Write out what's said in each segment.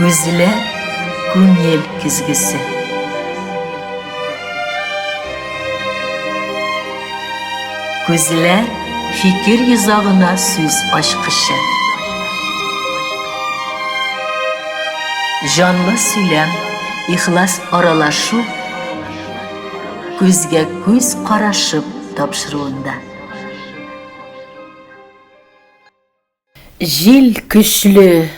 Күзләр күңел көзгесе. Күзләр фикер йозагына сүз ачкычы. Җанлы сөйләм, ихлас аралашу күзгә күз карашып тапшыруында. Җил көчле,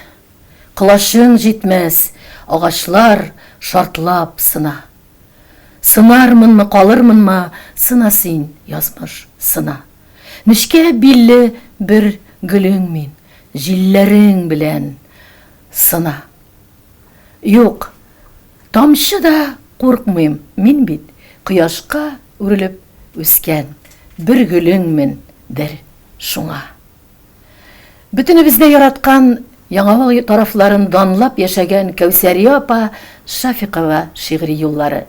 колачың җитмәс, агачлар шартлап сына. Сынармынмы, калырмынмы, сына син, язмыш, сына. Нечкә билле бер гөлең мин, җилләрең белән сына. Юк, тамчы да куркмыйм, мин бит кояшка үрелеп үскән бер гөлеңмен, дер шуңа. Бөтенебез дә яраткан Яңавыл тарафларын данлап яшәгән Кәүсәрия апа Шафикова шигъри юллары.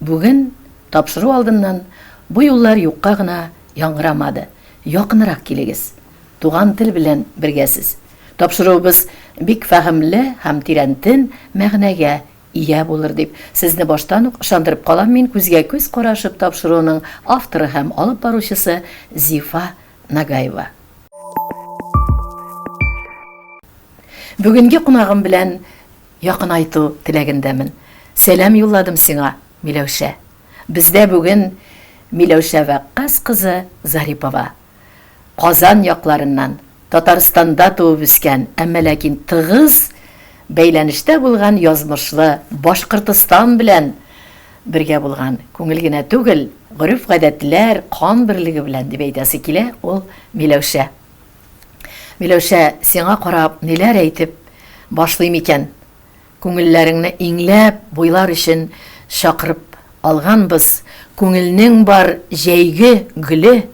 Бүген, тапшыру алдыннан, бу юллар юкка гына яңгырамады. Якынрак килегез. Туган тел белән бергәсез. Тапшыруыбыз бик фәһемле һәм тирәнтен мәгънәгә ия булыр дип, сезне баштан ук ышандырып калам мин, күзгә-күз карашып тапшыруының авторы һәм алып баручысы Зифа Нагаева. Бүгенге кунагым белән якынайту теләгендәмен. Сәлам юлладым сиңа, Миләүшә. Бездә бүген Миләүшә Вәккас кызы Зарипова. Казан якларыннан, Татарстанда туып үскән, әмма ләкин тыгыз бәйләнештә булган язмышлы Башкортостан белән бергә булган, күңел генә түгел, гореф-гадәтләр, кан берлеге белән дип әйтәсе килә ул Миләүшә. Миләүшә, сиңа карап ниләр әйтеп башлыйм икән? Күңелләреңне иңләп буйлар өчен чакырып алганбыз, күңелнең бар җәйге гөле,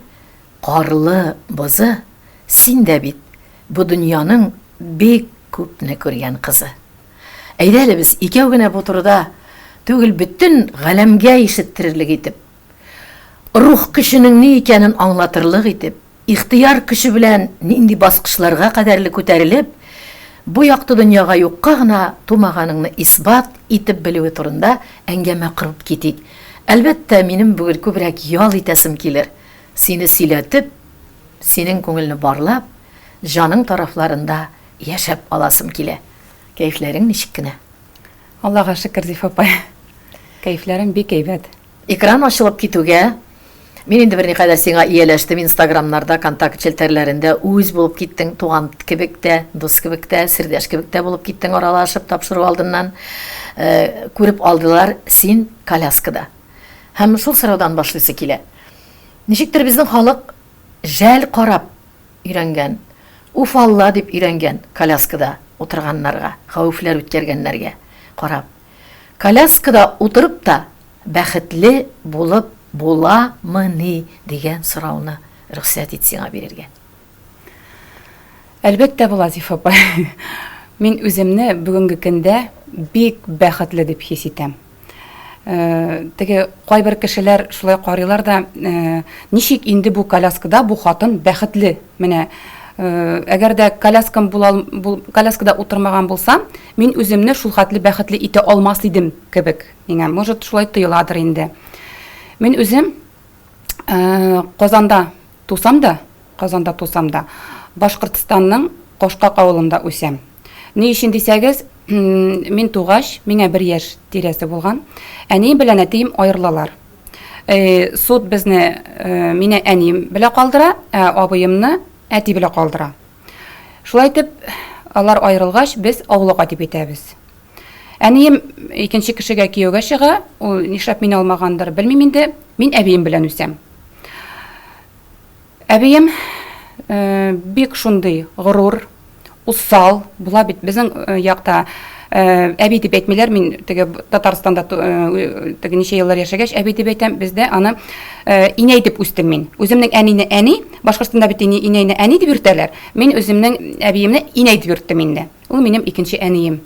карлы бозы, син дә бит бу дөньяның бик күпне күргән кызы. Әйдә әле без икәү генә бу турыда түгел, бөтен галәмгә ишеттерерлек итеп, рух көченең ни икәнен аңлатырлык итеп, ихтыяр көче белән нинди баскычларга кадәрле күтәрелеп, бу якты дөньяга юкка гына тумаганыңны исбат итеп белүе турында әңгәмә корып китик. Әлбәттә, минем бүген күбрәк ял итәсем килер. Сине сөйләтеп, синең күңелне барлап, җаның тарафларында яшәп аласым килә. Кәефләрең ничек кенә? Аллага шөкер, Зифа апай. Кәефләрем бик әйбәт. Экран ачылып китүгә, мин инде берникадәр сиңа ияләштем, инстаграмнарда, контакт челтәрләрендә үз булып киттең, туган кебек тә, дус кебек тә, сердәш кебек тә булып киттең аралашып, тапшыру алдыннан. Э, күреп алдылар, син коляскада. Һәм шул сораудан башлыйсы килә. Ничектер безнең халык жәл карап өйрәнгән, уфалла дип өйрәнгән коляскада утырганнарга, хәвефләр үткәргәннәргә карап. Коляскада утырып та бәхетле булып буламыни дигән сорауны рөхсәт ит сиңа бирергә. Әлбәттә була, Зифа апай. Мин үземне бүгенге көндә бик бәхетле дип хис итәм. Э, теге кайбер кешеләр шулай карыйлар да, э, ничек инде бу коляскада бу хатын бәхетле? Менә э, әгәр дә коляскам була, бул, коляскада утырмаган булсам, мин үземне шул хәтле бәхетле итә алмас идем кебек. Миңа, может, шулай тоеладыр инде. Мин үзем Казанда тусам да, Казанда тусам да, Башкортстанның Кошкак авылында үсәм. Ни өчен дисәгез, мин тугач, миңа бер яшь тирәсе булган. Әнием белән әтием аерылалар. Э, суд безне, э, мине әнием белә калдыра, ә абыемны әти белә калдыра. Шулай итеп, алар аерылгач, без авылга кайтып китәбез. Әнием икенче кешегә кияүгә чыга, ул нишләп мине алмагандыр, белмим инде. Мин әбием белән үсәм. Әбием э, бик шундый горур, усал була бит. Безнең э, якта э, әби дип әйтмиләр, мин теге Татарстанда теге ничә еллар яшәгәч, әби дип әйтәм, бездә аны инәй дип үстем мин. Үземнең әнине әни, Башкортстанда бит инәйне әни дип йөртәләр. Мин үземнең әбиемне инәй дип йөрттем инде. Ул минем икенче әнием.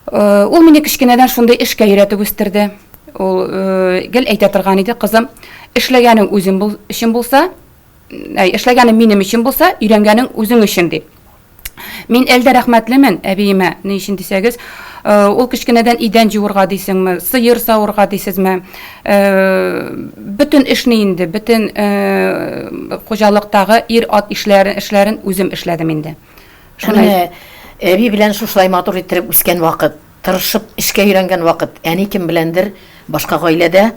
Э, ул мине кечкенәдән шундый эшкә өйрәтеп үстерде. Ул э, гел әйтә торган иде, кызым, эшләгәнең үзем бул, өчен булса, әй, эшләгәнең минем өчен булса, өйрәнгәнең үзең өчен дип. Мин әле дә рәхмәтлемен әбиемә, ни өчен дисәгез, ул кечкенәдән идән җуырга дисеңме, сыер савырга дисезме, бөтен эшне инде, бөтен хуҗалыктагы ир-ат эшләрен үзем эшләдем инде. Шуны әби белән шушылай матур иттереп үскән вакыт. Тырышып эшкә өйрәнгән вакыт, әни кем беләндер башка гаиләдә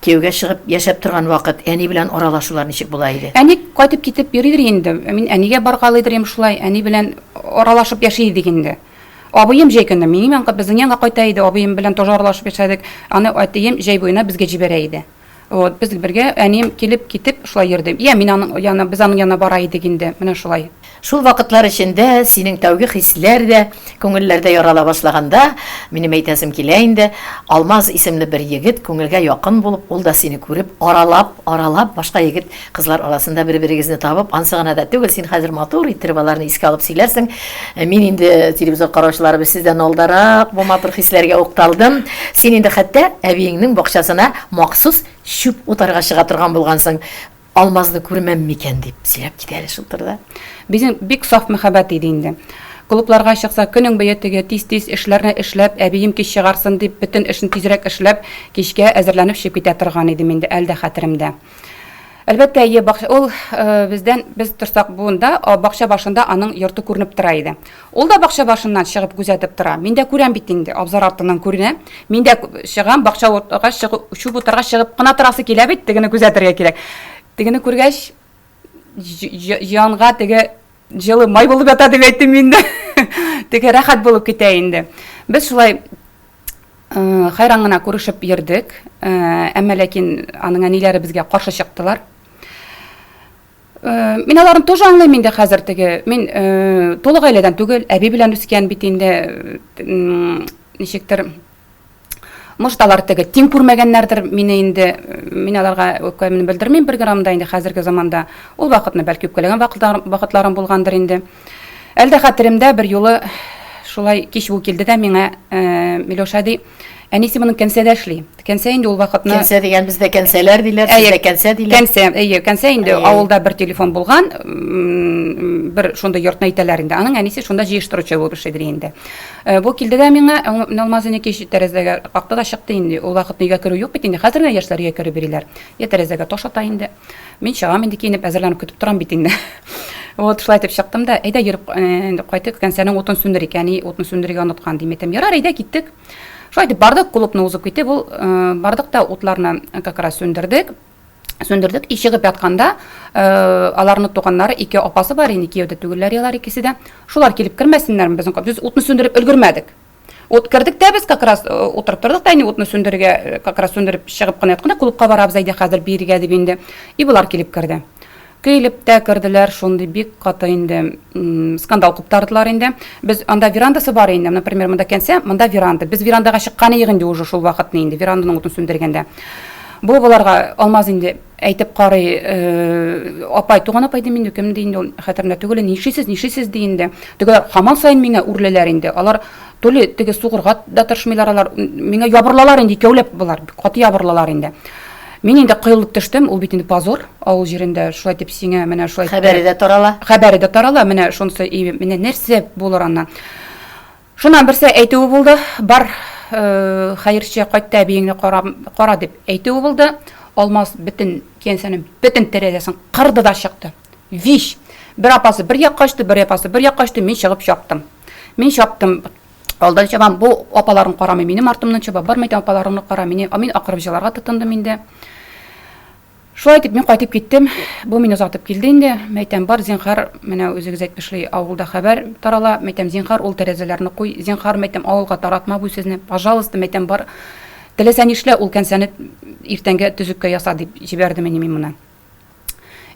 кияүгә чыгып яшәп торган вакыт, әни белән аралашулар ничек була иде? Әни кайтып китеп йөридер инде. Мин әнигә баргалыйдыр идем шулай, әни белән аралашып яши идек инде. Абыем җәй көне минем янга, безнең янга кайта иде, абыем белән тоже аралашып яшәдек. Аны әтием җәй буена безгә җибәрә иде. Вот, без бергә, әнием килеп китеп шулай йөрде. Я мин аның янына, без аның янына бара идек инде, менә шулай. Шул вакытлар эчендә синең тәүге хисләр дә күңелләрдә ярала башлаганда, минем әйтәсем килә инде, Алмаз исемле бер егет күңелгә якын булып, ул да сине күреп, аралап, аралап, башка егет кызлар арасында бер-берегезне табып, ансы гына да түгел, син хәзер матур иттереп аларны искә алып сөйләрсең. Мин инде телевизор караучыларыбыз сездән алдарак бу матур хисләргә укталдым. Син инде хәтта әбиеңнең бакчасына махсус чүп утарга чыга торган булгансың. Алмазны күрмәм микән дип сөйләп кит әле шул турыда. Безнең бик саф мәхәббәт иде инде. Клубларга чыкса, көнең буе теге тиз-тиз эшләрне эшләп, әбием кич чыгарсын дип, бөтен эшен тизрәк эшләп, кичкә әзерләнеп чыгып китә торган идем инде, әле дә хәтеремдә. Әлбәттә, әйе, бакча, ул бездән, без торсак буында, бакча башында аның йорты күренеп тора иде. Ул да бакча башыннан чыгып күзәтеп тора. Мин дә күрәм бит инде, абзар артыннан күренә. Мин дә чыгам, бакча уртага чыгып, чүп утарга чыгып кына торасы килә бит, тегене күзәтергә кирәк. Тегене күргәч, җанга теге җылы май булып ята дип әйттем инде. Теге рәхәт булып китә инде. Без шулай хайран гына күрешеп йөрдек. Әмма ләкин аның әниләре безгә каршы чыктылар. Мин аларны тоже аңлыйм инде хәзер теге. Мин тулы гаиләдән түгел, әби белән үскән бит инде. Ничектер Может, алар теге тиң күрмәгәннәрдер мине инде. Мин аларга үпкәмне белдермим бер грамм да инде хәзерге заманда. Ул вакытны бәлки үпкәләгән вакытларым булгандыр инде. Әле дә хәтеремдә бер юлы шулай кич бу килде дә миңа Миләүшә ди, әнисе моның кәнсәдә эшли. Кәнсә инде ул вакытны. Кәнсә дигән бездә кәнсәләр диләр, сездә кәнсә диләр. Кәнсә, әйе, кәнсә инде авылда бер телефон булган, бер шундый йортны әйтәләр инде. Аның әнисе шунда җыештыручы булып эшлидер инде. Бу килде дә миңа, Алмаз энекәш тәрәзәгә какты да чыкты инде. Ул вакытны өйгә керү юк бит инде. Хәзер генә яшьләр өйгә кереп йөриләр. Я тәрәзәгә таш ата инде. Мин чыгам инде киенеп, әзерләнеп көтеп торам бит инде. Вот шулай итеп чыктым да, әйдә йөреп инде кайтыйк, кәнсәнең утын сүндерик, әни утны сүндерергә оныткан дим. Әйтәм, ярар, әйдә киттек. Шулай итеп бардык, клубны узып китеп, ул бардык та утларны как раз сүндердек. Сүндердек, и чыгып ятканда, аларны туганнары, ике апасы бар инде, кияүдә түгелләр алар икесе дә. Шулар килеп кермәсеннәрме безнең, без утны сүндереп өлгермәдек. Ут кердек тә без как раз утырып тордык та инде утны сүндерергә, как раз сүндереп чыгып кына ятканда клубка барабыз әйдә хәзер биергә дип инде. И болар килеп керде. Килеп тә керделәр, шундый бик каты инде скандал куптардылар инде. Без анда верандасы бар инде, например, монда кәнсә, монда веранда. Без верандага чыккан идек инде уже шул вакытны инде, веранданың утын сүндергәндә. Бу боларга Алмаз инде әйтеп карый, апай, туган апай дим инде, кем ди инде ул, хәтеремдә түгел, нишлисез, нишлисез ди инде. Тегеләр һаман саен миңа үрлеләр инде. Алар то ли теге сугырга да тырышмыйлар алар, миңа ябырылалар инде, икәүләп болар, каты ябырылалар инде. Мин инде коелып төштем, ул бит инде позор авыл җирендә, шулай дип сиңа менә шулай. Хәбәре дә тарала. Хәбәре дә тарала, менә шунысы, менә нәрсә булыр аннан. Шуннан берсе әйтүе булды, бар, хәерче, кайт та әбиеңне кара, кара дип әйтүе булды. Алмаз бөтен киянсәнең бөтен тәрәзәсен кырды да чыкты. Вич! Бер апасы бер якка очты, бер апасы бер якка очты, мин чыгып чаптым. Мин чаптым. Алдан чабам, бу апаларын карамый, минем артымнан чаба, бармый апаларыңны кара, мине, мин акырып җыларга тотындым инде. Шулай итеп, мин кайтып киттем. Бу мине озатып килде инде. Мәйтәм, бар, зинхар, менә үзегез әйтмешли, авылда хәбәр тарала. Мәйтәм, зинхар, ул тәрәзәләрне куй. Зинхар, мәйтәм, авылга таратма бу сүзне. Пожалуйста, мәйтәм, бар. Теләсә нишлә, ул кәнсәне иртәнгә төзеккә яса, дип җибәрдем инде мин моны.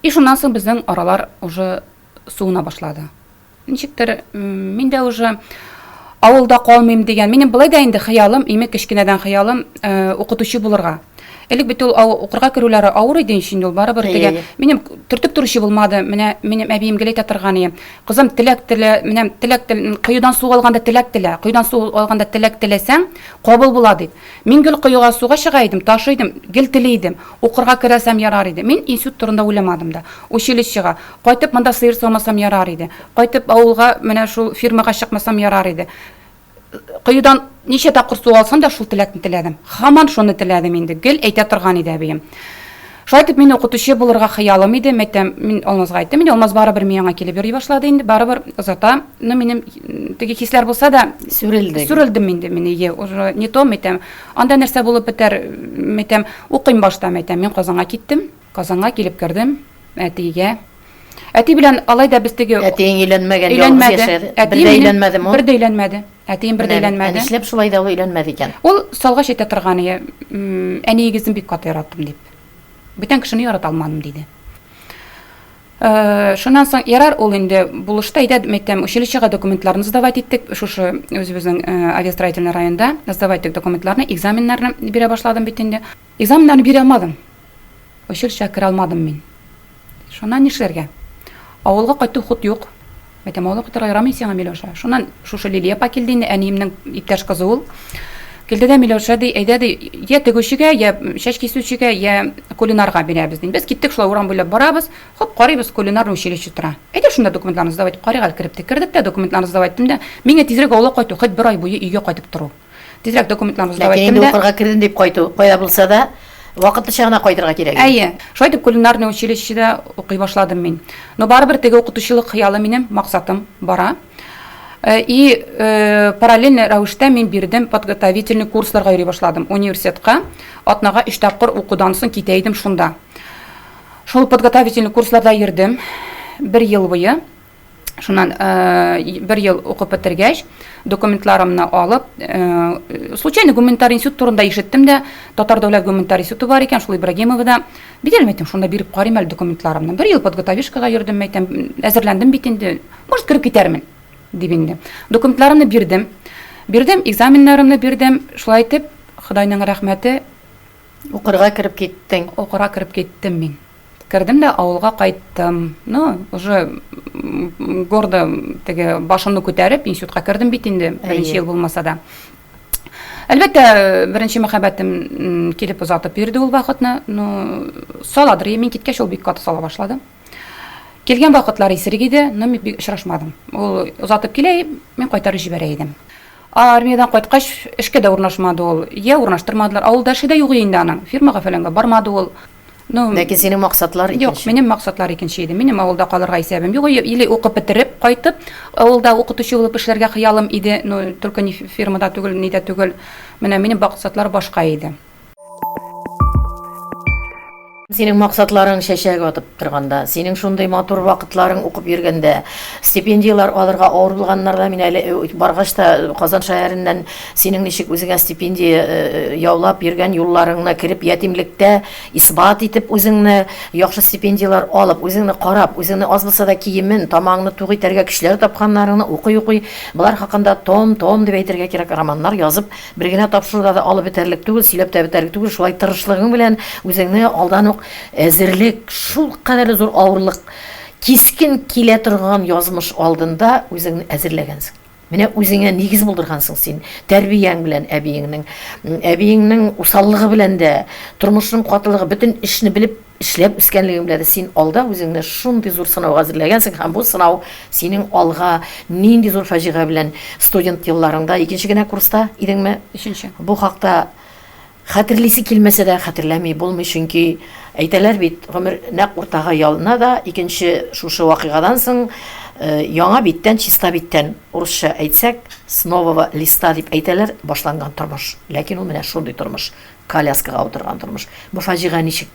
И шуннан соң безнең аралар уже суына башлады. Ничектер, мин дә уже авылда калмыйм дигән. Минем болай да инде хыялым, име кечкенәдән хыялым, укытучы булырга. Элек бит ул укырга керүләре авыр иде инде ул, барыбер теге. Минем төртеп торучы булмады. Менә минем әбием гел әйтә торган иде. Кызым, теләк телә, менә теләк тел, коедан су алганда теләк телә. Коедан су алганда теләк теләсәң, кабул була дип. Мин гел коега суга чыга идем, ташый идем, гел тели идем. Укырга керәсәм ярар иде. Мин институт турында уйламадым да. Училищега. Кайтып монда сыер саумасам ярар иде. Кайтып авылга менә шул фирмага чыкмасам ярар иде. Коедан ничә тапкыр су алсам да шул теләкне теләдем. Һаман шуны теләдем инде. Гел әйтә торган иде әбием. Шулай итеп мин укытучы булырга хыялым иде. Мәйтәм, мин Алмазга әйттем. Инде Алмаз барыбер миңа килеп йөри башлады инде. Барыбер озата. Ну, минем теге хисләр булса да, Сүрелде. Сүрелдем инде мин, ие, уже не то, мәйтәм. Анда нәрсә булып бетәр, мәйтәм, укыйм башта, мәйтәм. Мин Казанга киттем. Казанга килеп кердем әтигә. Әти белән алай да без теге Әтиең өйләнмәгән, ялгыз яшәде. Бер дә өйләнмәдеме ул? Бер дә өйләнмәде. Әтием бер дә өйләнмәде. Ә нишләп шулай да ул өйләнмәде икән? Ул салгач әйтә торган иде, әниегезне бик каты яраттым дип. Бүтән кешене ярата алмадым, диде. Шуннан соң ярар ул инде булышты, әйдә, мәйтәм, училищега документларны сдавать иттек, шушы үзебезнең авиастроительный районда сдавать иттек документларны, экзаменнарны бирә башладым бит инде. Экзаменнарны бирә алмадым. Училищега керә алмадым мин. Шуннан нишләргә? Авылга кайту хут юк. Әйтәм, авылга кайтырга ярамый сиңа, Миләүшә. Шуннан шушы Лилия апа килде инде, әниемнең иптәш кызы ул. Килде дә Миләүшә ди, әйдә ди, я тегүчегә, я чәч кисүчегә, я кулинарга бирәбез ди. Без киттек, шулай урам буйлап барабыз. Хоп, карыйбыз, кулинарный училище тора. Әйдә шунда документларны сдавать итеп карыйк әле кереп тә. Кердек тә документларны сдавать иттем дә, миңа тизрәк авылга кайту, хоть бер ай буе өйгә кайтып тору. Тизрәк документларны сдавать иттем дә. Ләкин инде укырга кердем дип кайту, кайда булса да, вакытлыча гына кайтырга кирәк иде. Әйе. Шулай итеп кулинарный училищеда укый башладым мин. Но барыбер теге укытучылык хыялы минем, максатым бара. И параллельный рәвештә мин бирдем подготовительный курсларга йөри башладым. Университетка атнага өч тапкыр укудан соң китә идем шунда. Шул подготовительный курсларда йөрдем бер ел буе. Шуннан бер ел укып бетергәч, документларымны алып, случайно гуманитар институт турында ишеттем дә, Татар дәүләт гуманитар институты бар икән, шул Ибрагимовада. Бит әле, әйтәм, шунда биреп карыйм әле документларымны. Бер ел подготовишкага йөрдем, әйтәм, әзерләндем бит инде, может, кереп китәрмен, дип инде. Документларымны бирдем. Бирдем, экзаменнарымны бирдем. Шулай итеп, Ходайның рәхмәте. Укырга кереп киттең. Укырга кереп киттем мин. Кердем дә авылга кайттым. Ну, уже гордо теге башымны күтәреп институтка кердем бит инде, беренче ел булмаса да. Әлбәттә, беренче мәхәббәтем килеп озатып йөрде ул вакытны. Ну, саладыр, мин киткәч ул бик каты сала башлады. Килгән вакытлар исерек иде, но мин бик очрашмадым. Ул озатып килә, мин кайтарып җибәрә идем. Армиядән кайткач, эшкә дә урнашмады ул. Я урнаштырмадылар. Авылда эше дә юк инде аның. Фирмага фәләнгә бармады ул. Ну, Ләкин синең максатлар икенче. Юк, минем максатлар икенче иде. Минем авылда калырга исәбем юк. Или укып бетереп, кайтып, авылда укытучы булып эшләргә хыялым иде. Ну, только не фирмада түгел, нидә түгел. Менә минем максатлар башка иде. Синең максатларың чәчәк атып торганда, синең шундый матур вакытларың укып йөргәндә, стипендияләр алырга авыр булганнарда мин әле э, баргач та Казан шәһәреннән синең ничек үзеңә стипендия э, яулап йөргән юлларыңны кереп ятимлектә исбат итеп үзеңне яхшы стипендияләр алып, үзеңне карап, үзеңне аз булса да киемен, тамагыңны тук итәргә көчләр тапканнарыңны укый-укый, болар хакында том-том дип әйтергә кирәк, романнар язып, бер генә тапшыруда да алып бетәрлек түгел, сөйләп тә бетәрлек түгел, шулай тырышлыгың белән үзеңне алдан ук әзерлек, шулкадәрле зур авырлык, кискен килә торган язмыш алдында үзеңне әзерләгәнсең. Менә үзеңә нигез булдыргансың син, тәрбияң белән әбиеңнең. Әбиеңнең усаллыгы белән дә, тормышның катылыгы, бөтен эшне белеп эшләп үскәнлегең белән дә син алда үзеңне шундый зур сынауга әзерләгәнсең һәм бу сынау синең алга нинди зур фаҗига белән студент елларыңда, икенче генә курста идеңме? Өченче. Бу хакта Хәтерлисе килмәсә дә, хәтерләми булмый, чөнки әйтәләр бит, гомер нәкъ уртага ялына да, икенче шушы вакыйгадан соң яңа биттән, чиста биттән, урысча әйтсәк, с нового листа дип әйтәләр, башланган тормыш. Ләкин ул менә шундый тормыш, коляскага утырган тормыш. Бу фаҗига ничек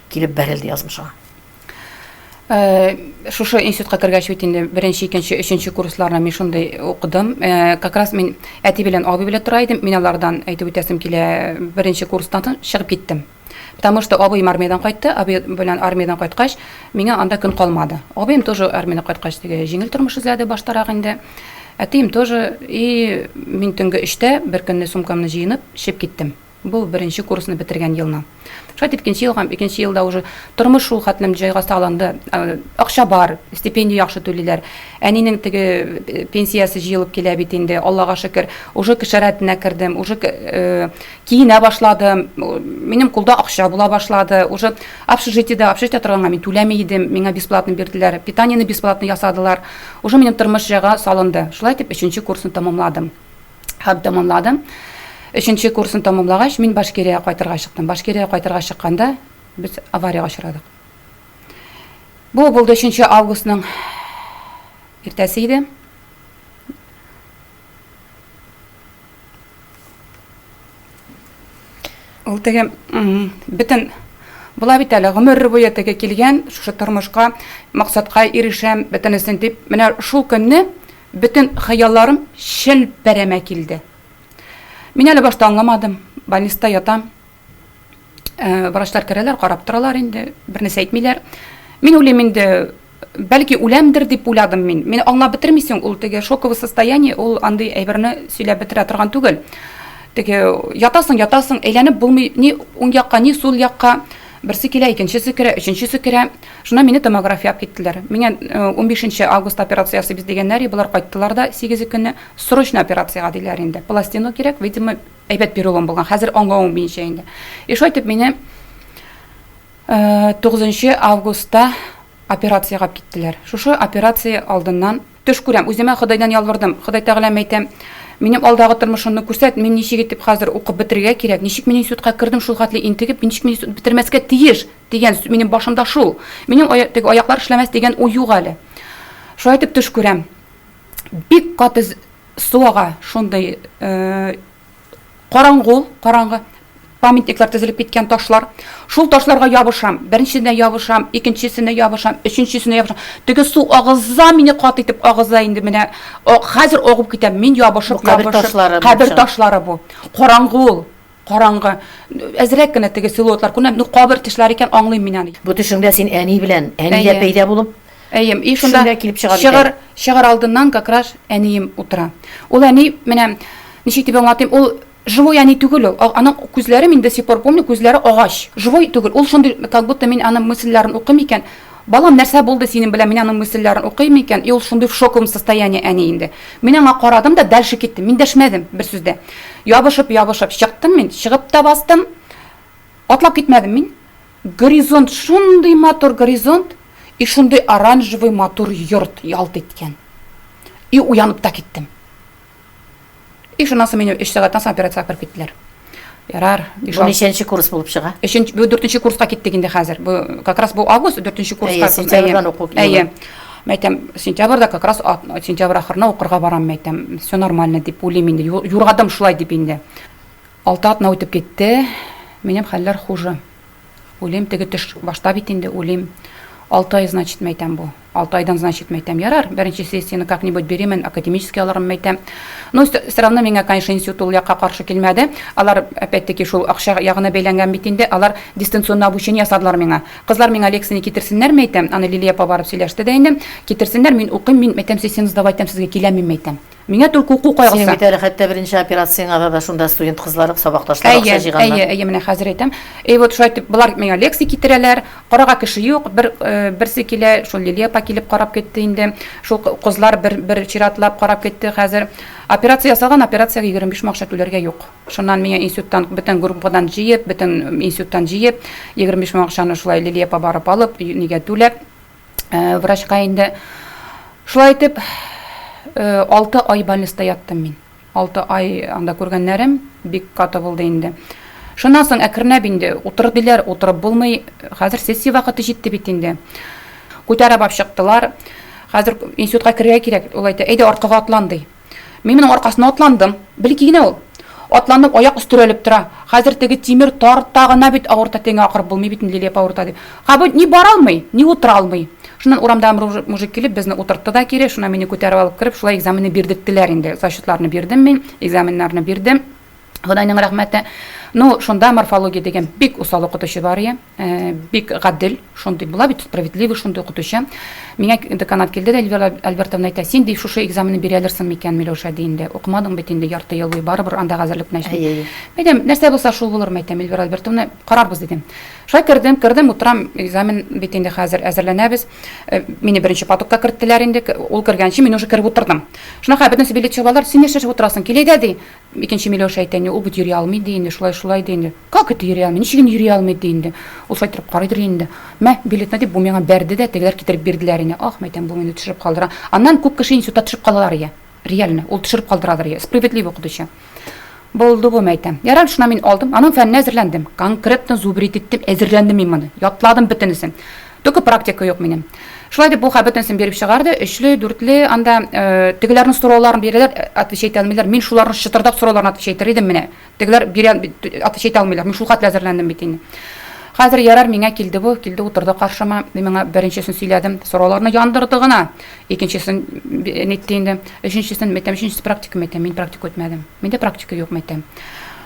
килеп бәрелде язмышыңа? Шушы институтка кергәч бит инде беренче, икенче, өченче курсларны мин шундый укыдым. Как раз мин әти белән абый белән тора идем. Мин алардан әйтеп үтәсем килә, беренче курстан чыгып киттем. Потому что абыем армиядән кайтты. Абый белән армиядән кайткач, миңа анда көн калмады. Абыем тоже армиядән кайткач теге җиңел тормыш эзләде баштарак инде. Әтием тоже. И мин төнге өчтә бер көнне сумкамны җыенып, чыгып киттем. Бу беренче курсны бетергән елны. Шулай итеп икенче елга, икенче елда уже тормыш шул хәтлем җайга салынды. Акча бар, стипендия яхшы түлиләр. Әнинең теге э, пенсиясе җыелып килә бит инде, Аллага шөкер. Уже кеше рәтенә кердем, уже э, киенә башладым. Минем кулда акча була башлады. Уже общежитиедә, общежитие торганга мин түләми идем, миңа бесплатно бирделәр. Питаниене бесплатно ясадылар. Уже минем тормыш җайга салынды. Шулай итеп өченче курсны тәмамладым. Һәм тәмамладым. Өченче курсын тәмамлагач, мин Башкириягә кайтырга чыктым. Башкириягә кайтырга чыкканда без авариягә очрадык. Бу булды 3 августның иртәсе иде. Ул теге бөтен була бит әле гомер буе теге килгән шушы тормышка максатка ирешәм бөтенесен дип менә шул көнне бөтен хыялларым челпәрәмә килде. Мин әле башта аңламадым. Больниста ятам. Э, врачлар керәләр, карап торалар инде, бернәрсә әйтмиләр. Мин уйлыйм инде, бәлки үләмдер дип уйладым мин. Мин аңлап бетермисең, ул теге шоковый состояние, ул андый әйберне сөйләп бетерә торган түгел. Теге ятасың, ятасың, әйләнеп булмый, ни уң якка, ни сул якка. Берсе килә, икенчесе керә, өченчесе керә. Шуннан мине томография алып киттеләр. Миңа 15 э, август операция ясыйбыз дигәннәр, болар кайттылар да 8 көнне срочно операциягә диләр инде. Пластину кирәк, видимо, әйбәт перелом булган. Хәзер аңлавым буенча инде. И шулай итеп мине 9 э, августта операциягә алып киттеләр. Шушы операция алдыннан төш күрәм. Үземә Ходайдан ялвардым. Ходай Тәгаләм әйтәм, минем алдагы тормышымны күрсәт, мин ничек итеп хәзер укып бетерергә кирәк, ничек мин институтка кердем шул хәтле интегеп, ничек мин институт бетермәскә тиеш дигән минем башымда шул. Минем теге аяклар эшләмәс дигән уй юк әле. Шулай итеп төш күрәм. Бик каты Су ага, шундый э, караңгы ул, караңгы. Памятниклар тезелеп киткән ташлар. Шул ташларга ябышам. Беренчесенә ябышам, икенчесенә ябышам, өченчесенә ябышам. Теге су агыза мине каты итеп агыза инде менә. Хәзер агып китәм. Мин ябышып, кабер ташлары. Кабер ташлары бу. Караңгы ул. Караңгы. Әзрәк кенә теге силуэтлар күренә. Ну, кабер ташлары икән, аңлыйм мин аны. Бу төшеңдә син әни белән, әни дә пәйда булып, Әйе, и шунда килеп чыга чыгар, чыгар алдыннан как раз әнием утыра. Ул әни менә ничек дип аңлатыйм, ул живой әни түгел ул. Аның күзләре мин до сих пор помню, күзләре агач. Живой түгел. Ул шундый, как будто мин аның мысльләрен укыйм икән. Балам, нәрсә булды синең белән? Мин аның мысльләрен укыйм икән. И ул шундый в шоковом состоянии әни инде. Мин аңа карадым да дальше киттем. Мин дәшмәдем бер сүз дә. Ябышып, ябышып чыктым мин, чыгып та бастым. Атлап китмәдем мин. Горизонт шундый матур горизонт и шундый оранжевый матур йорт ялт иткән. И уянып та киттем. И шуннан соң мине 3 сәгатьтән соң операциягә кереп киттеләр. Ярар. Бу ничәнче курс булып чыга? Өченче, бу дүртенче курска киттек инде хәзер. Бу как раз бу август дүртенче курска. Әйе, сентябрьдән уку елы. Әйе. Мәйтәм, сентябрьдә как раз сентябрь ахырына укырга барам, мәйтәм. Все нормально дип уйлыйм инде. Юргадым шулай дип инде. Алты атна үтеп китте, минем хәлләр хуже. Уйлыйм, теге төш башта бит инде, уйлыйм. Алты ай, значит, мәйтәм бу. Алты айдан, значит, мәйтәм, ярар, беренче сессияне как-нибудь биримен, академический алырмын, мәйтәм. Но все равно миңа, конечно, институт ул якка каршы килмәде. Алар, опять-таки, шул акча ягына бәйләнгән бит инде, алар дистанционный обучение ясадылар миңа. Кызлар миңа лекцияне китерсеннәр, мәйтәм, аны Лилия апа барып сөйләште дә инде. Китерсеннәр, мин укыйм, мин, мәйтәм, сессияне сдавать итәм, сезгә киләм мин, мәйтәм. Миңа только уку кайгысы. Синең бит әле хәтта беренче операцияңа да да шунда студент кызлар, сабакташлар акча җыйганнар. Әйе, әйе, менә хәзер әйтәм. И вот шулай итеп, болар миңа лекция китерәләр. Карарга кеше юк. Бер э, берсе килә, шул Лилия апа килеп карап китте инде. Шул кызлар бер бер чиратлап карап китте хәзер. Операция ясалган, операциягә 25 мең акча түләргә юк. Шуннан миңа институттан бөтен группадан җыеп, бөтен институттан җыеп, 25 мең акчаны шулай Лилия апа барып алып, нигә түләп, Э, врачка инде. Шулай итеп, 6 э, ай больниста яттым мин. 6 ай анда күргәннәрем бик каты булды инде. Шуннан соң әкренләп инде утыр диләр, утырып булмый. Хәзер сессия вакыты җитте бит инде. Күтәреп алып чыктылар. Хәзер институтка керергә кирәк. Ул әйтә, әйдә аркага атлан ди. Мин моның аркасына атландым. Бәлки генә ул. Атландым, аяк өстерәлеп тора. Хәзер теге тимер тарта гына бит авырта, теңе акырып булмый бит инде, Лилия апа авырта дип. Ха бу ни бара алмый, ни утыра алмый. Шуннан урамда мужик килеп, безне утыртты да кире, шуннан мине күтәреп алып кереп, шулай экзаменны бирдерттеләр инде. Зачетларны бирдем мин, экзаменнарны бирдем. Ходайның рәхмәте. Ну, шунда морфология дигән бик усал укытучы бар ие, э, бик гадел, шундый була бит, справедливый шундый укытучы. Миңа деканат килде дә Эльвира Альбертовна әйтә, син ди шушы экзаменны бирә алырсың микән, Миләүшә ди инде. Укымадың бит инде ярты ел буе, барыбер анда әзерлек белән эшли. Әйтәм, нәрсә булса шул булыр, әйтәм, Эльвира Альбертовна, карарбыз дидем. Шулай кердем, кердем, утырам, экзамен бит инде хәзер әзерләнәбез. Э, мине беренче потокка керттеләр инде, ул кергәнче мин уже кереп утырдым. Шунака бөтенесе билет чыгып алар, син нәрсә эшләп утырасың, кил әйдә ди. Икенче Миләүшә әйтә инде, ул бит йөри алмый ди инде, шулай-шулай ди инде. Как это йөри алмый? Ничек инде йөри алмый ди инде. Ул шулай торып карыйдыр инде. Мә, билетны дип, бу миңа бәрде дә, тегеләр китереп бирделәр инде. Ах, мәйтәм, бу мине төшереп калдыра. Аннан күп кеше институтта төшеп калалар ия. Реально, ул төшереп калдырадыр ия. Справедливый укытучы. Булды бу, мәйтәм. Ярар, шуна мин алдым. Аның фәненә әзерләндем. Конкретно зубрить иттем, әзерләндем мин моны. Ятладым бөтенесен. Только практика юк минем. Шулай дип, бу хәл бөтенесен биреп чыгарды. Өчле, дүртле, анда э, тегеләрнең сорауларын бирәләр, э, отвечать итә алмыйлар. Мин шуларның чытырдап сорауларын отвечать итәр идем менә. Тегеләр бирә, отвечать итә алмыйлар. Мин шул хәтле әзерләндем бит инде. Хәзер ярар, миңа килде бу, килде, утырды каршыма. Мин моңа беренчесен сөйләдем, сорауларны яндырды гына. Икенчесен нитте инде. Өченчесен, мәйтәм, өченчесе практика, мәйтәм, мин практика үтмәдем. Миндә практика юк, мәйтәм.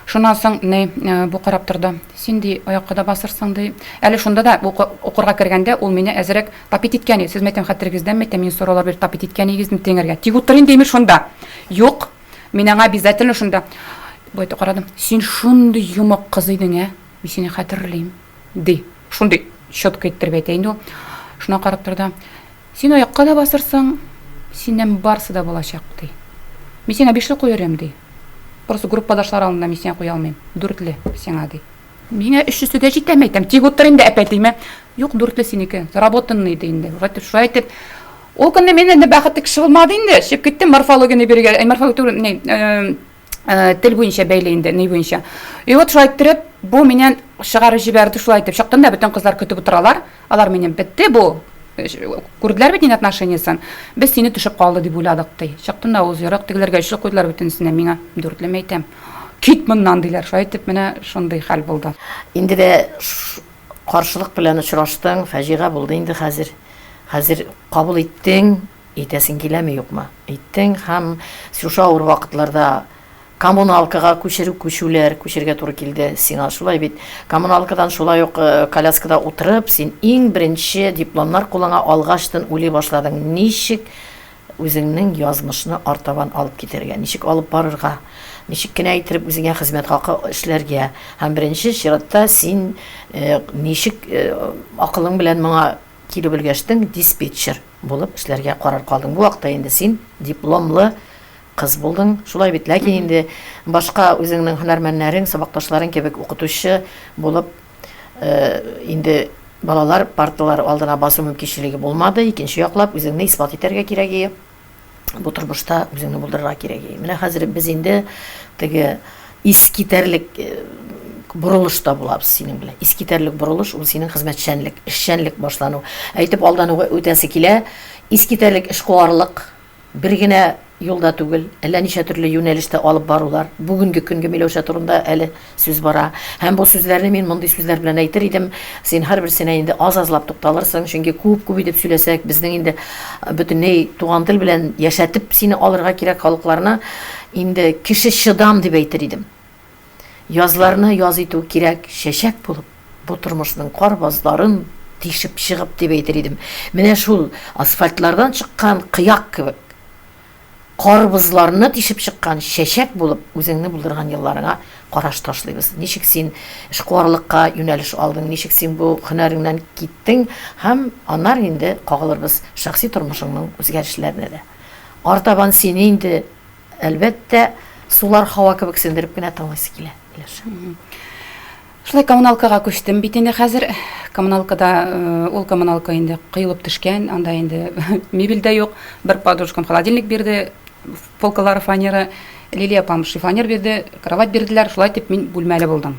Шуннан соң, ни, э, бу карап торды. Син, ди, аякка да басырсың, ди. Әле шунда да укырга кергәндә ул мине әзрәк тапить иткән иде. Сез, мәйтәм, хәтерегездәме, мәйтәм, мин сораулар биреп тапить иткән идегез тренерга. Тик утыр инде, имеш, шунда. Юк, мин аңа обязательно шунда. Бу әйтте, карадым. Син шундый йомык кыз идең, ә? Мин сине хәтерлим, ди. Шундый четко иттереп әйтә инде ул. Шуна карап торды. Син аякка да басырсың, синнән барсы да булачак, ди. Мин сиңа бишле куер идем, ди. Просто группадашлар алдында мин сиңа куя алмыйм. Дүртле сиңа, ди. Миңа өчесе дә җитә, мәйтәм. Тик утыр инде, әпә, димә. Юк, дүртле синеке. Заработанный, ди инде. Вот шулай итеп. Ул көнне мин инде бәхетле кеше булмады инде. Чыгып киттем морфологияне бирергә. Ә, морфология түгел, ни, э, э, тел буенча бәйле инде, ни буенча. И вот шулай иттереп, бу миннән чыгарып җибәрде, шулай итеп. Чыктым да, бөтен кызлар көтеп утыралар. Алар минем бетте бу. Күрделәр бит инде отношениясен. Без сине төшеп калды дип уйладык, ди. Чыктым да ул ерак тегеләргә өчле куйдылар бөтенесенә, миңа дүртле әйтәм. Кит моннан диләр. Шулай итеп менә шундый хәл булды. Инде дә каршылык белән очраштың, фаҗига булды инде хәзер. Хәзер кабул иттең, итәсең киләме, юкмы? Иттең һәм шушы авыр вакытларда Коммуналкага күчерү, күчүләр, күчергә туры килде сиңа, шулай бит? Коммуналкадан шулай ук э, коляскада утырып, син иң беренче дипломнар кулыңа алгачтын уйлый башладың, ничек үзеңнең язмышны артабан алып китәргә, ничек алып барырга, ничек кенә иттереп үзеңә хезмәт хакы эшләргә. Һәм беренче чиратта син э, ничек э, акылың белән моңа килеп өлгәштең, диспетчер булып эшләргә карар калдың. Бу вакытта инде син дипломлы Кыз булдың, шулай бит. Ләкин инде башка үзеңнең һөнәрмәннәрең, сабакташларың кебек укытучы булып, инде балалар парталар алдына басу мөмкинчелеге булмады. Икенче яклап, үзеңне исбат итәргә кирәк ие. Бу тормышта үзеңне булдырырга кирәк ие. Менә хәзер без инде теге искитәрлек борылышта булабыз синең белән. Искитәрлек борылыш ул синең хезмәтчәнлек, эшчәнлек башлану. Әйтеп алдан ук үтәсе килә, искитәрлек эшкуарлык Бер генә юлда түгел, әллә ничә төрле юнәлештә алып барулар. Бүгенге көнге Миләүшә турында әле сүз бара. Һәм бу сүзләрне мин мондый сүзләр белән әйтер идем, син һәрберсенә инде аз-азлап тукталырсың, чөнки күп-күп итеп сөйләсәк, безнең инде бөтенләй туган тел белән яшәтеп сине алырга кирәк халыкларны. Инде кеше чыдам дип әйтер идем. Язларны яз итү кирәк, чәчәк булып, бу тормышның кар базларын тишеп чыгып дип әйтер идем. Менә шул асфальтлардан чыккан кыяк кебек, карбызларны тишеп чыккан чәчәк булып үзеңне булдырган елларыңа караш ташлыйбыз. Ничек син эшкуарлыкка юнәлеш алдың, ничек син бу һөнәреңнән киттең һәм аннары инде кагылырбыз шәхси тормышыңның үзгәрешләренә дә. Артабан сине инде Әлбәттә, сулар һава кебек сеңдереп кенә тыңлыйсы килә, Миләүшә. Шулай коммуналкага күчтем бит инде хәзер. Коммуналкада э, ул коммуналка инде коелып төшкән, анда инде мебель дә юк. Бер подружкам холодильник бирде, полкалары фанера, Лилия апам шифонер бирде, кровать бирделәр. Шулай итеп мин бүлмәле булдым.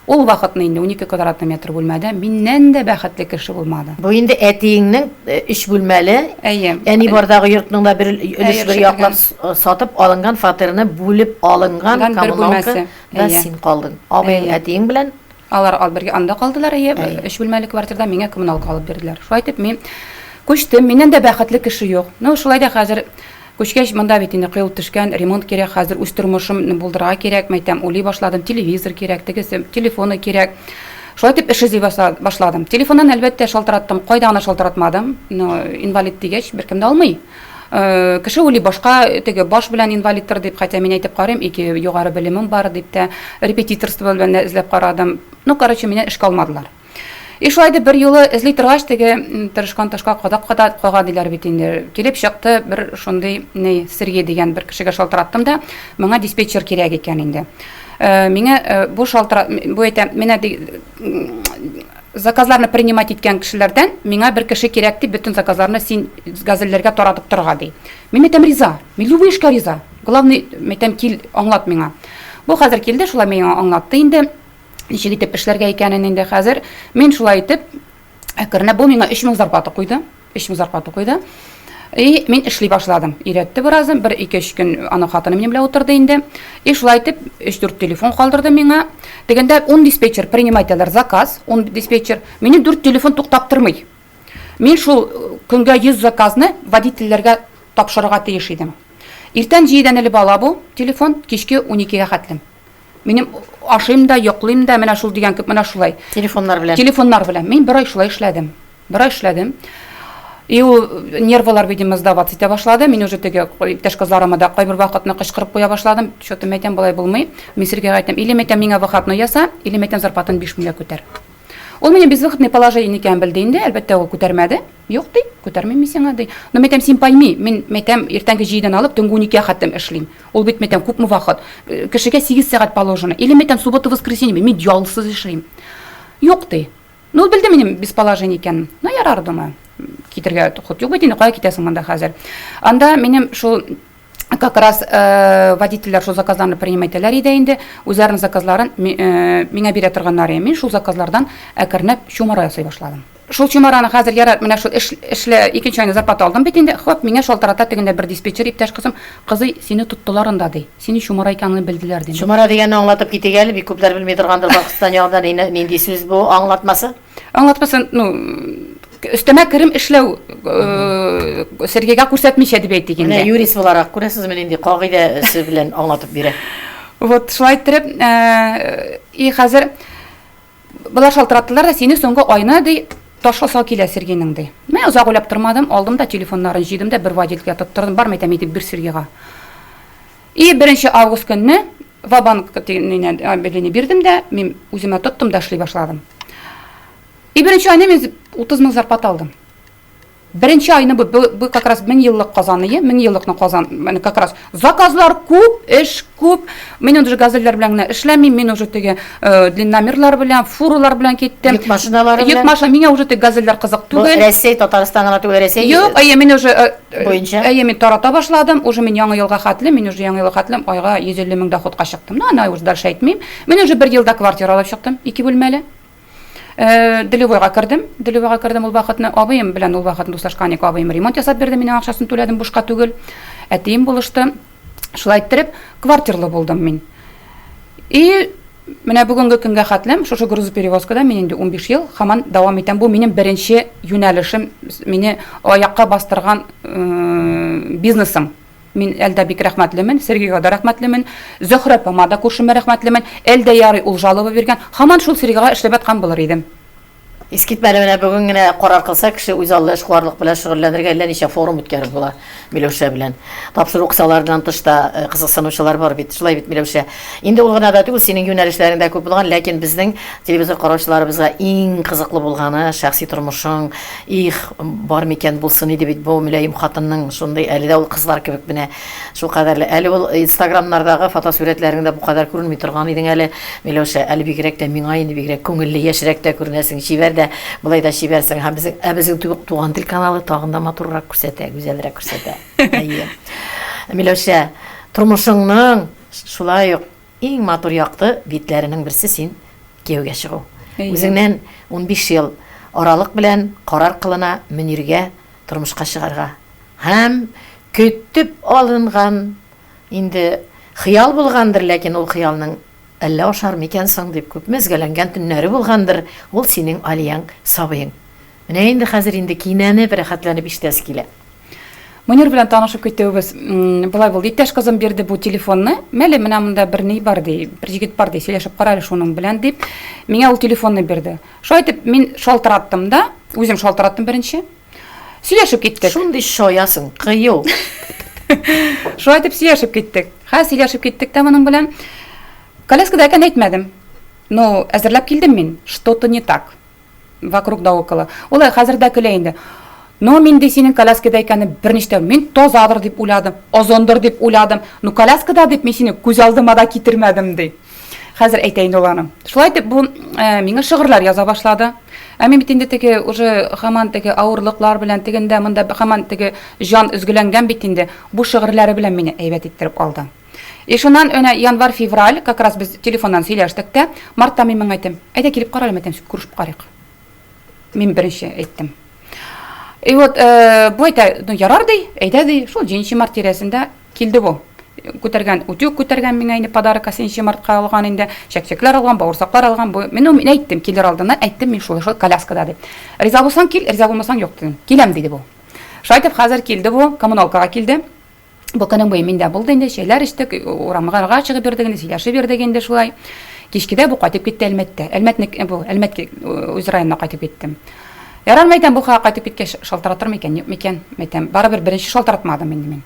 Ул вакытны инде 12 квадратный метр бүлмәдә миннән дә бәхетле кеше булмады. Бу инде әтиеңнең э, өч бүлмәле, Әйе. әни бардагы йортның да бер өлеш бер яклап э, сатып алынган фатирны бүлеп алынган коммуналка да син калдың. Абыең әтиең белән Алар ал бергә анда калдылар, әйе, өч бүлмәле квартирда миңа коммуналка алып бирделәр. Шулай итеп мин күчтем, миннән дә бәхетле кеше юк. Ну, шулай да хәзер Күчкәч, монда бит инде коелып төшкән, ремонт кирәк, хәзер үз тормышымны булдырырга кирәк, мәйтәм, уйлый башладым, телевизор кирәк, тегесе, телефоны кирәк. Шулай итеп эш эзли башладым. Телефоннан, әлбәттә, шалтыраттым, кайда гына шалтыратмадым, но инвалид дигәч, беркем дә алмый. Э, кеше уйлый башка, теге баш белән инвалидтыр дип, хотя мин әйтеп карыйм, ике югары белемем бар дип тә, репетиторство белән дә эзләп карадым. Ну, короче, мине эшкә алмадылар. И шулай итеп бер юлы эзли торгач, теге тырышкан ташка кадак када кага диләр бит инде. Килеп чыкты бер шундый ни Сергей дигән бер кешегә шалтыраттым да, моңа диспетчер кирәк икән инде. Э, миңа э, бу шалтыра бу әйтә, менә заказларны принимать иткән кешеләрдән миңа бер кеше кирәк дип, бөтен заказларны син газельләргә таратып торырга ди. Мин әйтәм риза. Мин любой эшкә риза. Главный, әйтәм, кил, аңлат миңа. Бу хәзер килде, шулай миңа аңлатты инде. Ничек итеп эшләргә икәнен инде хәзер. Мин шулай итеп, әкренләп, бу миңа 3000 зарплата куйды. 3000 зарплата куйды. И мин эшли башладым. Өйрәтте бераз, бер ике-өч көн аның хатыны минем белән утырды инде. И шулай итеп, өч-дүрт телефон калдырды миңа. Дигәндә, ун диспетчер принимать итәләр заказ, ун диспетчер. Минем дүрт телефон туктап тормый. Мин шул көнгә 100 заказны водительләргә тапшырырга тиеш идем. Иртән җидедән элеп ала бу телефон, кичке уникегә хәтлем. Минем ашыйм да, йоклыйм да, менә шул дигән кебек, менә шулай. Телефоннар белән. Телефоннар белән. Мин бер ай шулай эшләдем. Бер ай эшләдем. И ул нервылар, видимо, сдаваться итә башлады. Мин уже теге иптәш кызларыма да кайбер вакытны кычкырып куя башладым. Что-то мәйтәм, болай булмый. Мин Сергейга әйтәм, или мәйтәм, миңа выходной яса, или мәйтәм, зарплатаны 5 меңгә күтәр. Ул минем безвыходный положение икәнен белде инде, әлбәттә, ул күтәрмәде. Юк, ди, күтәрмим мин сиңа, ди. Но мәйтәм, син пойми, мин мәйтәм, иртәнге җидедән алып төнге уникегә хәтлем эшлим. Ул бит мәйтәм, күпме вакыт? Э, кешегә сигез сәгать положено. Или мәйтәм, суббота, воскресенье, мин ялсыз эшлим. Юк, ди. Ну, ул белде минем без положение икәнен. Ну, ярар, думаю. Китергә ход юк бит инде, кая китәсең монда хәзер? Анда минем шул как раз э, водительләр шул заказларны принимать итәләр иде инде. Үзләренең заказларын э, миңа бирә торганнар иде. Мин шул заказлардан әкренләп чумара ясый башладым. Шул чумараны хәзер ярар, менә шул эш, эшле икенче айны зарплата алдым бит инде. Хоп, миңа шалтырата тегендә бер диспетчер иптәш кызым. Кызый, сине тоттылар анда ди. Сине чумара икәнеңне белделәр ди. Чумара дигәнне аңлатып китик әле, бик күпләр белми торгандыр Башкортстан ягында нинди сүз бу аңлатмасы. Аңлатмасын, ну, өстәмә керем эшләү э, Сергейга күрсәтмичә дип әйтик инде. Менә юрист буларак күрәсезме нинди кагыйдәсе белән аңлатып бирә. Вот шулай иттереп, э, и хәзер болар шалтыраттылар да, сине соңгы айны ди ташласа килә Сергейның ди. Мин озак уйлап тормадым, алдым да телефоннарын җыйдым да бер водительгә тоттырдым, бармы әйтәм, әйтеп бир Сергейга. И 1 август көнне Ва-банк дигән объявление бирдем дә, мин үземә тоттым да эшли башладым. И беренче айны мин 30 мең зарплата алдым. Беренче айны бу, бу, бу как раз мең еллык Казан ие, мең еллыкны Казан, менә как раз заказлар күп, эш күп. Мин уже газельләр белән генә эшләмим, мин уже теге э, длинномерлар белән, фуралар белән киттем. Йөк машиналары белән. Йөк машина, миңа уже теге газельләр кызык түгел. Рәсәй, Татарстан гына түгел, Рәсәй. Юк, әйе, мин уже э, буенча. Әйе, мин тарата башладым. Уже мин яңа елга хәтле, мин уже яңа елга хәтле айга 150 мең доходка чыктым. Ну, аны уже дальше әйтмим. Мин уже бер елда квартира алып чыктым, ике бүлмәле. Э, Долевойга кердем. Долевойга кердем ул вакытны. Абыем белән ул вакытны дуслашкан идек. Абыем ремонт ясап бирде, минем акчасын түләдем, бушка түгел. Әтием булышты. Шулай иттереп, квартирлы булдым мин. И менә бүгенге көнгә хәтлем шушы грузоперевозкада мин инде 15 ел һаман дәвам итәм. Бу минем беренче юнәлешем, мине аякка бастырган э, бизнесым. Мин әлдә бик рәхмәтлемен, Сергейга да рәхмәтлемен, Зөһрә апама да күршемә рәхмәтлемен. Әлдә ярый ул жалоба биргән. Һаман шул Сергейга эшләп яткан булыр идем. Искитмәле, менә бүген генә карар кылса, кеше үзаллы эшкуарлык белән шөгыльләнергә әллә ничә форум үткәреп була Миләүшә белән. Тапшыру кысаларыннан тыш та э, кызыксынучылар бар бит, шулай бит, Миләүшә? Инде ул гына да түгел, синең юнәлешләрең дә күп булган, ләкин безнең телевизор караучыларыбызга иң кызыклы булганы шәхси тормышың. Их, бар микән, булсын иде бит бу мөлаем хатынның шундый, әле дә ул кызлар кебек менә Шул кадәрле. Әле ул инстаграмнардагы фотосурәтләреңдә бу кадәр күренми торган идең әле, Миләүшә. Әле бигрәк тә миңа инде бигрәк күңелле, яшьрәк тә күренәсең, чибәр дә, болай да чибәрсең. Һәм безнең, ә безнең Туган тел каналы тагын да матуррак күрсәтә, гүзәлрәк күрсәтә. Әйе. Миләүшә, тормышыңның шулай ук иң матур якты битләренең берсе син кияүгә чыгу. Үзеңнән 15 ел аралык белән карар кылына Мөниргә тормышка чыгарга. Һәм көтеп алынган, инде хыял булгандыр, ләкин ул хыялның әллә ашар микән соң дип күпме өзгәләнгән төннәре булгандыр, ул синең Алияң, сабыең. Менә инде хәзер инде кинәнеп, рәхәтләнеп ишетәсе килә. Мөнир белән танышып китүебез болай булды. Иптәш кызым бирде бу телефонны. Мәле, менә монда бер ни бар ди, бер җегет бар ди, сөйләшеп кара әле шуның белән дип, миңа ул телефонны бирде. Шулай итеп, мин шалтыраттым да, үзем шалтыраттым беренче. Сөйләшеп киттек. Шундый шаясың, кыю. Шулай итеп сөйләшеп киттек. Хә, сөйләшеп киттек тә моның белән. Коляскада икән әйтмәдем. Но әзерләп килдем мин, что-то не так. Вокруг да около. Ул хәзер дә көлә инде. Но мин ди синең коляскада икәнне берничә мин тазадыр дип уйладым, озындыр дип уйладым. Ну коляскада дип мин сине күз алдыма да китермәдем ди. Хәзер әйтә инде ул аны. Шулай итеп бу э, миңа шигырьләр яза башлады. Ә мин бит инде теге уже һаман теге авырлыклар белән тегендә монда һаман теге җан өзгеләнгән бит инде. Бу шигырьләре белән мине әйбәт иттереп алды. И шуннан әнә январь-февраль, как раз без телефоннан сөйләштек тә, мартта мин моңа әйтәм, әйдә килеп кара әле, мәйтәм, күрешеп карыйк. Мин беренче әйттем. И вот, э, бу әйтә, ну ярар ди, әйдә ди, шул 7 март тирәсендә килде бу. Күтәргән, утюг күтәргән миңа инде подарок 7 мартка алган инде, чәкчәкләр алган, бавырсаклар алган. Бу, мин, мин әйттем, килер алдыннан әйттем, мин шулай шул коляскада дип. Риза булсаң кил, риза булмасаң юк дидем. Киләм диде бу. Шулай итеп хәзер килде бу, коммуналкага килде. Бу көнең буе миндә булды инде, чәйләр эчтек, урамга чыгып йөрдек инде, сөйләшеп йөрдек инде шулай. Кичкедә бу кайтып китте Әлмәттә. Әлмәтне бу Әлмәт үз районына кайтып киттем. Ярар, мәйтәм, бу хакка кайтып киткәч шалтыратыр микән, юк микән, мәйтәм. Барыбер беренче шалтыратмадым инде мин.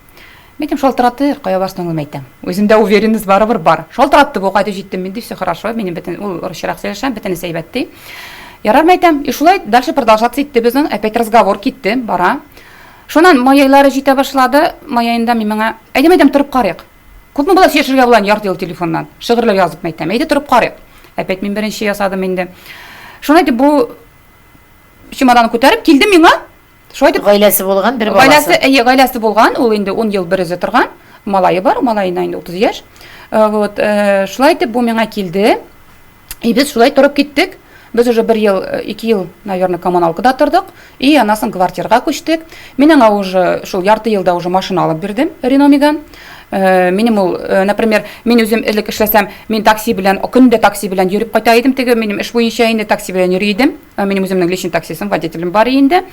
Мәйтәм, шалтыратыр, кая барсын ул, мәйтәм. Үземдә уверенность барыбер бар. Шалтыратты бу, кайтып җиттем мин, ди, все хорошо, минем бөтен ул русчарак сөйләшәм, бөтенесе әйбәт, ди. Ярар, мәйтәм. И шулай дальше продолжаться итте безнең, опять разговор китте, бара. Шуннан май айлары җитә башлады. Май аенда мин моңа, әйдә, мәйтәм, торып карыйк. Күпме була сөйләшергә була ярты ел телефоннан? Шигырьләр язып, мәйтәм, әйдә торып карыйк. Опять мин беренче ясадым инде. Шуны әйтеп, бу чемоданны күтәреп килде миңа. Шулай итеп, гаиләсе булган бер баласы. Гаиләсе, әйе, гаиләсе булган, ул инде 10 ел бер үзе торган. Малае бар, малаена инде 30 яшь. Э, вот, э, шулай итеп бу миңа килде. И без шулай торып киттек. Без уже бер ел, э, ике ел, наверное, коммуналкада тордык. И аннан соң квартирага күчтек. Мин аңа уже шул ярты елда уже машина алып бирдем, Рено Меган. Э, минем ул, э, например, мин үзем элек эшләсәм, мин такси белән, көндә такси белән йөреп кайта идем, теге минем эш буенча инде такси белән йөри идем. Минем үземнең личный таксисым, водителем бар инде.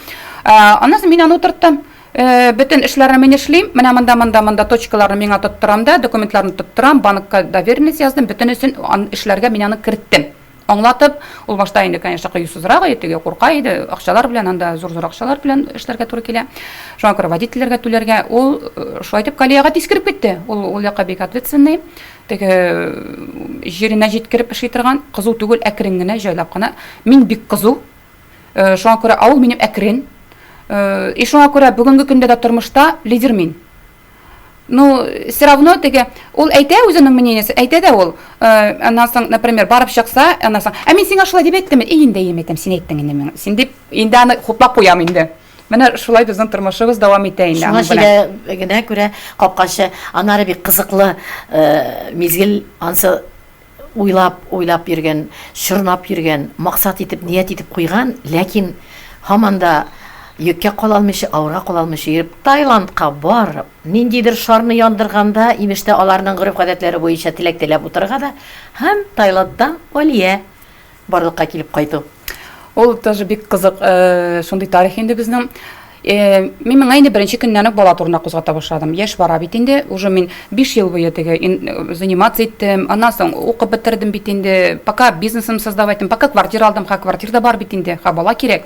Аннан соң мин аны утырттым. Э, бөтен эшләрне мин эшлим. Менә монда, монда, монда точкаларны миңа тоттырам да, документларны тоттырам, банкка доверенность яздым, бөтенесен эшләргә мин аны керттем. Аңлатып, ул башта инде, конечно, кыюсызрак иде, теге курка иде, акчалар белән, анда зур-зур акчалар белән эшләргә туры килә. Шуңа күрә водительләргә түләргә. Ул э, шулай итеп колеяга тиз кереп китте. Ул ул якка бик ответственный, теге э, җиренә җиткереп эшли торган, кызу түгел, әкрен генә, җайлап кына. Мин бик кызу, Э, шуңа күрә авыл минем әкрен. Э, и шуңа күрә бүгенге көндә дә тормышта лидер мин. Ну, все равно теге, ул әйтә үзенең мнениесе, әйтә дә ул. Э, аннан соң, например, барып чыкса, аннан соң, ә мин сиңа шулай дип әйттем, и инде әйем әйтәм, син әйттең инде миңа. Син дип, инде аны хуплап куям инде. Менә шулай безнең тормышыбыз дәвам итә инде. Шуңа шилә генә күрә капкачы, аннары бик кызыклы мизгел, ансы Уйлап, уйлап йөргән, чорнап йөргән, максат итеп, ният итеп куйган, ләкин һаман да йөккә кала алмыйча, авырга кала алмыйча йөреп, Таиландка барып, ниндидер шарны яндырганда, имеш тә, аларның гореф-гадәтләре буенча теләк теләп утырырга да һәм Таиландтан Алия барлыкка килеп кайту. Ул тоже бик кызык э, шундый тарих инде безнең. Э, мин моңа инде беренче көннән үк бала турында кузгата башладым. Яшь бара бит инде, уже мин 5 ел буе теге заниматься иттем, аннан соң укып бетердем бит инде, пока бизнесым создавать иттем, пока квартира алдым, ха квартира да бар бит инде, ха бала кирәк.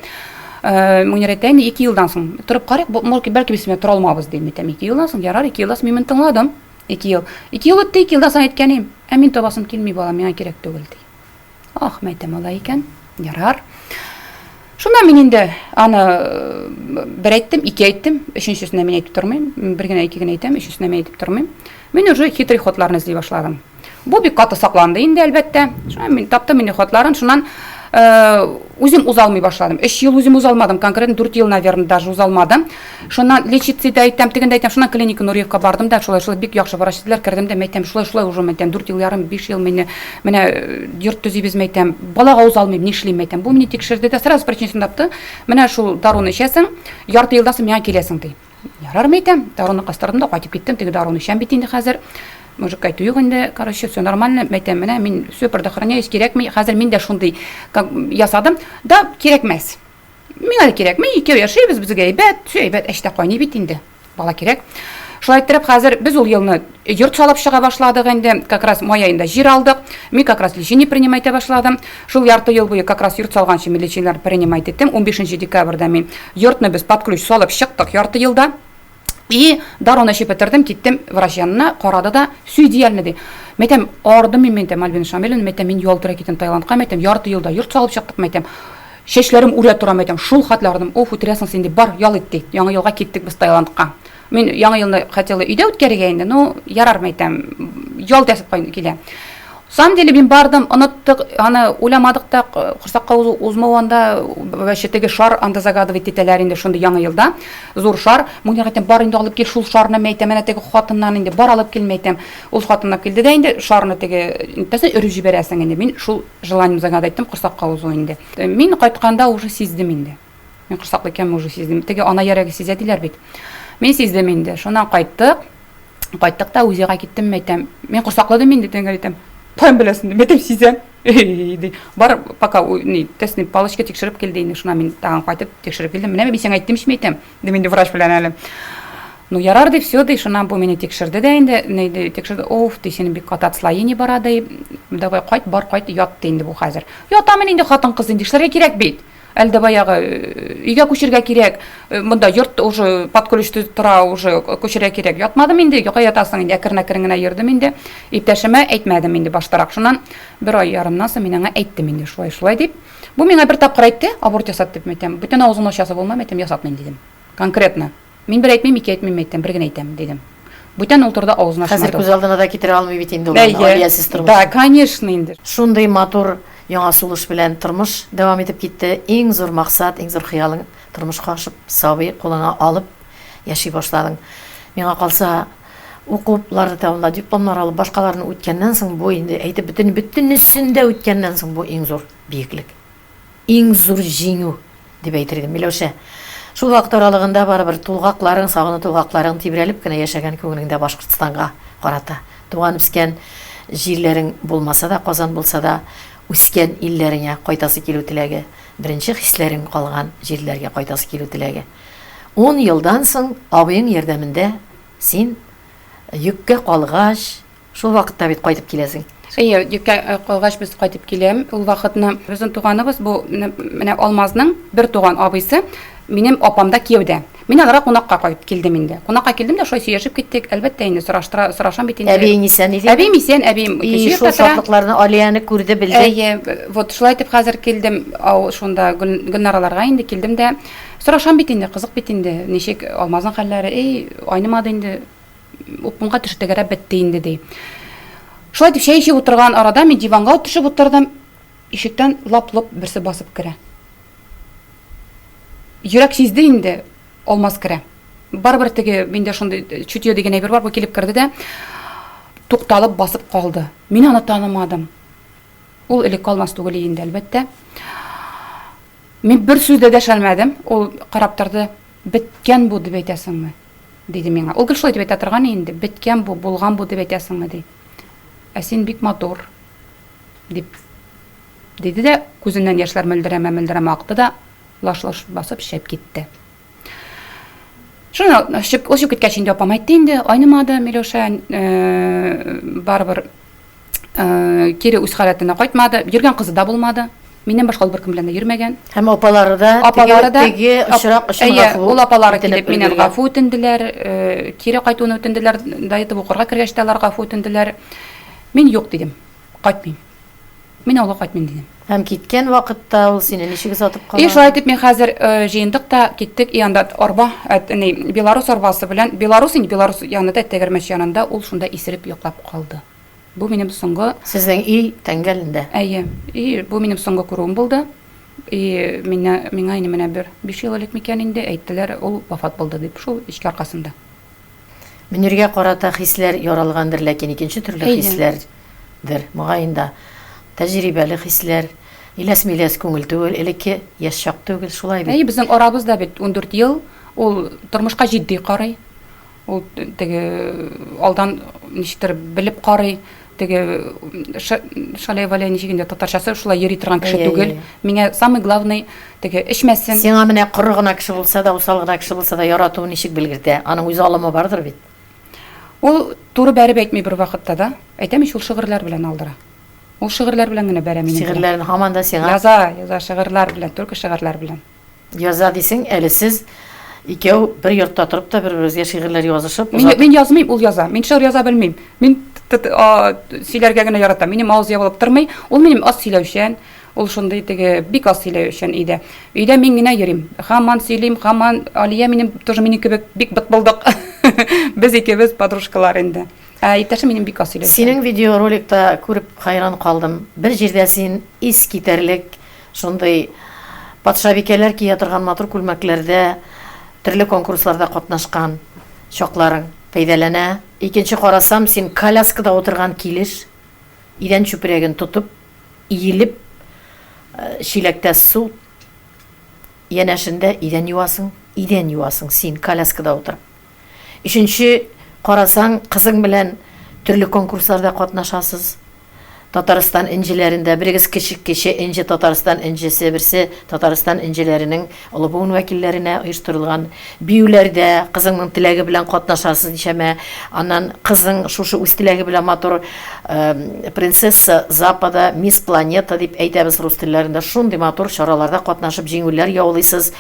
Э, Мөнир әйтә инде 2 елдан соң торып карыйк, бәлки без тора алмабыз дим, әйтәм, 2 елдан соң ярар, 2 елдан соң мин моны тыңладым. 2 ел. 2 ел үтте, 2 елдан соң әйткәнем, ә мин табасым килми бала, миңа кирәк түгел ди. Ах, мәйтәм, алай икән. Ярар. Шунда мин инде аны э, бер әйттем, ике әйттем, өченчесенә мин әйтеп тормыйм. Бер генә, ике генә әйтәм, өченчесенә мин әйтеп тормыйм. Мин уже хитрый ходларны эзли башладым. Бу бик каты сакланды инде, әлбәттә. Шуннан мин таптым инде ходларын, шуннан э, үзем уза алмый башладым. Өч ел үзем уза алмадым, конкретно дүрт ел, наверное, даже уза алмадым. Шуннан лечиться итә әйтәм, тегендә әйтәм, шуннан клиника Нуриевка бардым да, шулай шулай бик яхшы врач диделәр, кердем дә, мәйтәм, шулай шулай уже мәйтәм, дүрт ел ярым, биш ел мине менә э, йорт төзибез мәйтәм, балага уза алмыйм, нишлим мәйтәм. Бу мине тикшерде дә, сразу причинасын тапты. Менә шул даруны эчәсең, ярты елдан соң миңа киләсең ди. Ярар мәйтәм, даруны кыстырдым да кайтып киттем, теге даруны эчәм бит инде хәзер. Мужик әйтү юк инде, короче, все нормально, мәйтәм, менә мин все предохраняюсь, кирәкми, хәзер мин дә шундый как, ясадым, да кирәкмәс. Миңа да кирәкми, икәү яшибез, безгә әйбәт, все әйбәт, эш тә кайный бит инде. Бала кирәк. Шулай иттереп, хәзер без ул елны йорт салып чыга башладык инде. Как раз май аенда җир алдык. Мин как раз лечение принимать итә башладым. Шул ярты ел буе как раз йорт салганчы мин лечениеләр принимать иттем. 15 декабрьдә мин йортны без под ключ салып чыктык ярты елда. И даруны эчеп бетердем, киттем врач янына, карады да, все идеально ди. Мәйтәм, ардым мин, мәйтәм, Альбина Шамилевна, мәйтәм, мин ялтырап китәм Таиландка, мәйтәм, ярты елда йорт салып чыктык, мәйтәм. Чәчләрем үрә тора, мәйтәм, шул хәтле ардым. Оф, үтерәсең син ди, бар, ял ит ди. Яңа елга киттек без Таиландка. Мин Яңа елны хотела өйдә үткәрергә инде, ну, ярар, мәйтәм, ял итәсе килә. Самом деле мин бардым, оныттык, аны уйламадык та, корсакка узмау анда, вообще теге шар анда загадывать итәләр инде шундый Яңа елда. Зур шар. Мөнир әйтәм, бар инде алып кил шул шарны, мәйтәм, әнә теге хатыннан инде, бар алып кил, мәйтәм. Ул хатын алып килде дә инде, шарны теге, нитәсен өреп җибәрәсең инде. Мин шул желанием загадать иттем, корсакка узу инде. Мин кайтканда уже сиздем инде. Мин корсаклы икәнне уже сиздем. Теге ана йөрәге сизә диләр бит. Мин сиздем инде. Шуннан кайттык. Кайттык та УЗИга киттем, мәйтәм. Мин корсаклы дим инде, тәңгәл әйтәм. Каян беләсең дим, мәйтәм, сизәм. Ди. Бар, пока ни, тестный палочка тикшереп килде инде. Шуннан мин тагын кайтып тикшереп килдем. Менә мин сиңа әйттем ич, мәйтәм. Дим инде врач белән әле. Ну, ярар ди, все ди, шуннан бу мине тикшерде дә инде, ни ди, тикшерде. Оф, ди, синең бик каты отслоение бара ди. Давай кайт, бар кайт, ят ди инде бу хәзер. Ятам инде хатын-кыз инде, эшләргә кирәк бит. Әле дә баягы өйгә күчергә кирәк. Монда йорт уже под ключ тора, уже күчергә кирәк. Ятмадым инде, йокы ятасың инде, әкрен-әкрен генә йөрдем инде. Иптәшемә әйтмәдем инде баштарак. Шуннан бер ай ярымнан соң мин аңа әйттем инде, шулай-шулай дип. Бу миңа бер тапкыр әйтте, аборт ясат дип, әйтәм. Бүтән авызыңны ачасы булма, әйтәм, ясатмыйм дидем. Конкретно. Мин бер әйтмим, ике әйтмим, әйтәм, бер генә әйтәм, дидем. Бүтән ул турыда авызын ачмады. Хәзер күз алдына да китерә алмый бит инде ул аны, Алиясез тормышын. Да, конечно инде. Шундый матур яңа сулыш белән тормыш дәвам итеп китте. Иң зур максат, иң зур хыялың тормышка ашып, сабый кулыңа алып яши башладың. Миңа калса, укуларны тәмамлап, дипломнар алып, башкаларны үткәннән соң, бу инде әйтеп бөтен, бөтенесен дә үткәннән соң бу иң зур биеклек. Иң зур җиңү, дип әйтер идем, Миләүшә. Шул вакыт аралыгында барыбер тулгакларың, сагыну тулгакларың тибрәлеп кенә яшәгән күңелеңдә Башкортстанга карата. Туган-үскән җирләрең булмаса да, Казан булса да, үскән илләреңә кайтасы килү теләге, беренче хисләрең калган җирләргә кайтасы килү теләге. Ун елдан соң абыең ярдәмендә син йөккә калгач, Шул вакытта бит кайтып киләсең. Әйе, йөккә э, калгач без кайтып киләм. Ул вакытны безнең туганыбыз бу менә Алмазның бер туган абыйсы минем апамда кияүдә. Мин аларга кунакка кайтып килдем инде. Кунакка килдем дә шулай сөйләшеп киттек. Әлбәттә инде сораштыра, сорашам бит инде. Әбиең исән иде? Әбием исән, әбием кече йортта тора. Шул шатлыкларны Алияне күрде, белде. Әйе, вот шулай итеп хәзер килдем, ау шунда Гөлнараларга инде килдем дә. Сорашам бит инде, кызык бит инде, ничек Алмазның хәлләре. Эй, айнымады инде. упкынга төшеп тәгәрәп бетте инде, ди. Шулай дип чәй эчеп утырган арада мин диванга ук төшеп утырдым. Ишектән лап-лоп берсе басып керә. Йөрәк сизде инде, Алмаз керә. Барыбер теге миндә шундый э, чутье дигән әйбер бар, бу килеп керде дә тукталып басып калды. Мин аны танымадым. Ул элек Алмаз түгел инде, әлбәттә. Мин бер сүз дә дәшәлмәдем. Ул карап торды. Беткән бу дип әйтәсеңме? Диде миңа. Ул гел шулай дип әйтә торган инде. Беткән бу, булган бу дип әйтәсеңме, ди. Ә син бик матур, дип диде дә, күзеннән яшьләр мөлдерәмә-мөлдерәмә акты да, лаш-лош басып чәп китте. Шуны ул чыгып киткәч инде апам әйтте инде, айнымады Миләүшә, э, барыбер Э, кире үз халәтенә кайтмады. Йөргән кызы да булмады. Миннән башка ул беркем белән дә йөрмәгән. Һәм апалары да апалары да теге очрак өчен гафу. Ул апалары килеп миннән гафу үтенделәр, э, кире кайтуны үтенделәр, до этого укырга кергәч тә алар гафу үтенделәр. Мин юк дидем. Кайтмыйм. Мин авылга кайтмыйм дидем. Һәм киткән вакытта ул сине ничек озатып кала? И шулай итеп мин хәзер э, җыендык та киттек. И анда арба, ни, Белорус арбасы белән, Белорус инде Белорус янында, тәгәрмәч янында ул шунда исереп йоклап калды. Бу минем соңгы. Сезнең өй Тәңгәлендә? Әйе. И бу минем соңгы күрүем булды. И миңа, миңа инде менә бер 5 ел элек микән инде әйттеләр, ул вафат булды дип, шул эчке аркасында. Мөниргә карата хисләр яралгандыр, ләкин икенче төрле хисләрдер, мөгаен да. Тәҗрибәле хисләр, иләс-миләс күңел түгел, элекке яшь чак түгел, шулай бит? Әйе, безнең арабызда бит 14 ел, ул тормышка җитди карый. Ул теге алдан ничектер белеп карый. теге шалай-валяй ничек инде татарчасы шулай йөри торган кеше түгел. Миңа самый главный теге эчмәсен. Сиңа менә коры гына кеше булса да, усал гына кеше булса да яратуын ничек белгертә? Аның үз алымы бардыр бит? Ул туры бәреп әйтми бервакытта да. Әйтәм ич, ул шигырьләр белән алдыра. Ул шигырьләр белән генә бәрә минем белән. Шигырьләрен һаман да сиңа? Яза, яза шигырьләр белән, только шигырьләр белән. Яза дисең, әле сез икәү бер йортта торып та бер-берегезгә шигырьләр язышып, Мин, мин язмыйм, ул яза. Мин шигырь яза белмим. Мин сөйләргә генә яратам. Минем авыз ябылып тормый. Ул минем аз сөйләүчән. Ул шундый теге бик аз сөйләүчән өйдә. Өйдә мин генә йөрим. Һаман сөйлим, һаман Алия минем тоже минем кебек бик бытбылдык. Без икебез подружкалар инде. Ә иптәшем минем бик аз сөйләүчән. Синең видеороликта күреп хәйран калдым. Бер җирдә син ис китәрлек шундый патшабикәләр кия торган матур күлмәкләрдә төрле конкурсларда катнашкан чакларың пәйдәләнә. Икенче карасам, син коляскада утырган килеш, идән чүпрәген тотып, иелеп, чиләктә су янәшендә идән юасың, идән юасың син коляскада утырып. Өченче карасаң, кызың белән төрле конкурсларда катнашасыз. Татарстан энҗеләрендә, берегез кече, кече энҗе Татарстан энҗесе, берсе Татарстан энҗеләренең олы буын вәкилләренә оештырылган биюләрдә кызыңның теләге белән катнашасыз ничәмә. Аннан кызың шушы үз теләге белән матур Принцесса Запада, Мисс Планета дип әйтәбез рус телләрендә, шундый матур чараларда катнашып җиңүләр яулыйсыз.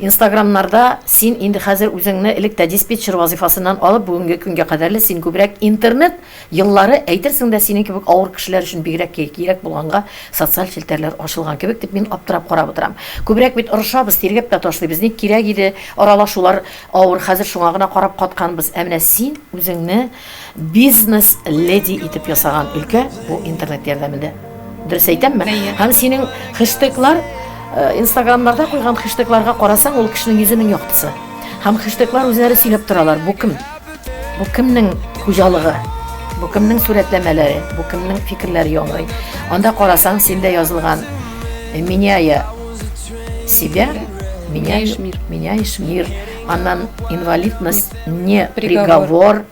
Инстаграмнарда син инде хәзер үзеңне элек тә диспетчер вазыйфасыннан алып бүгенге көнгә кадәрле син күбрәк интернет Еллары, әйтерсең дә синең кебек авыр кешеләр өчен бигрәк кирәк булганга социаль челтәрләр ачылган кебек дип мин аптырап карап утырам. Күбрәк бит орышабыз, тиргәп тә ташлыйбыз. Ник кирәк иде, аралашулар авыр, хәзер шуңа гына карап катканбыз. Ә менә син үзеңне бизнес леди итеп ясаган өлкә бу интернет ярдәмендә. Дөрес әйтәмме? Әйе. Һәм синең хэштеглар, инстаграмнарда куйган хэштегларга карасаң, ул кешенең йөзенең яктысы. Һәм хэштеглар үзләре сөйләп торалар, бу кем? Бу кемнең хуҗалыгы? Бу кемнең сурәтләмәләре? Бу кемнең фикерләре яңгырый? Анда карасаң, синдә язылган «Меняя себя, меняешь мир». Меняешь мир. Аннан инвалидность не приговор.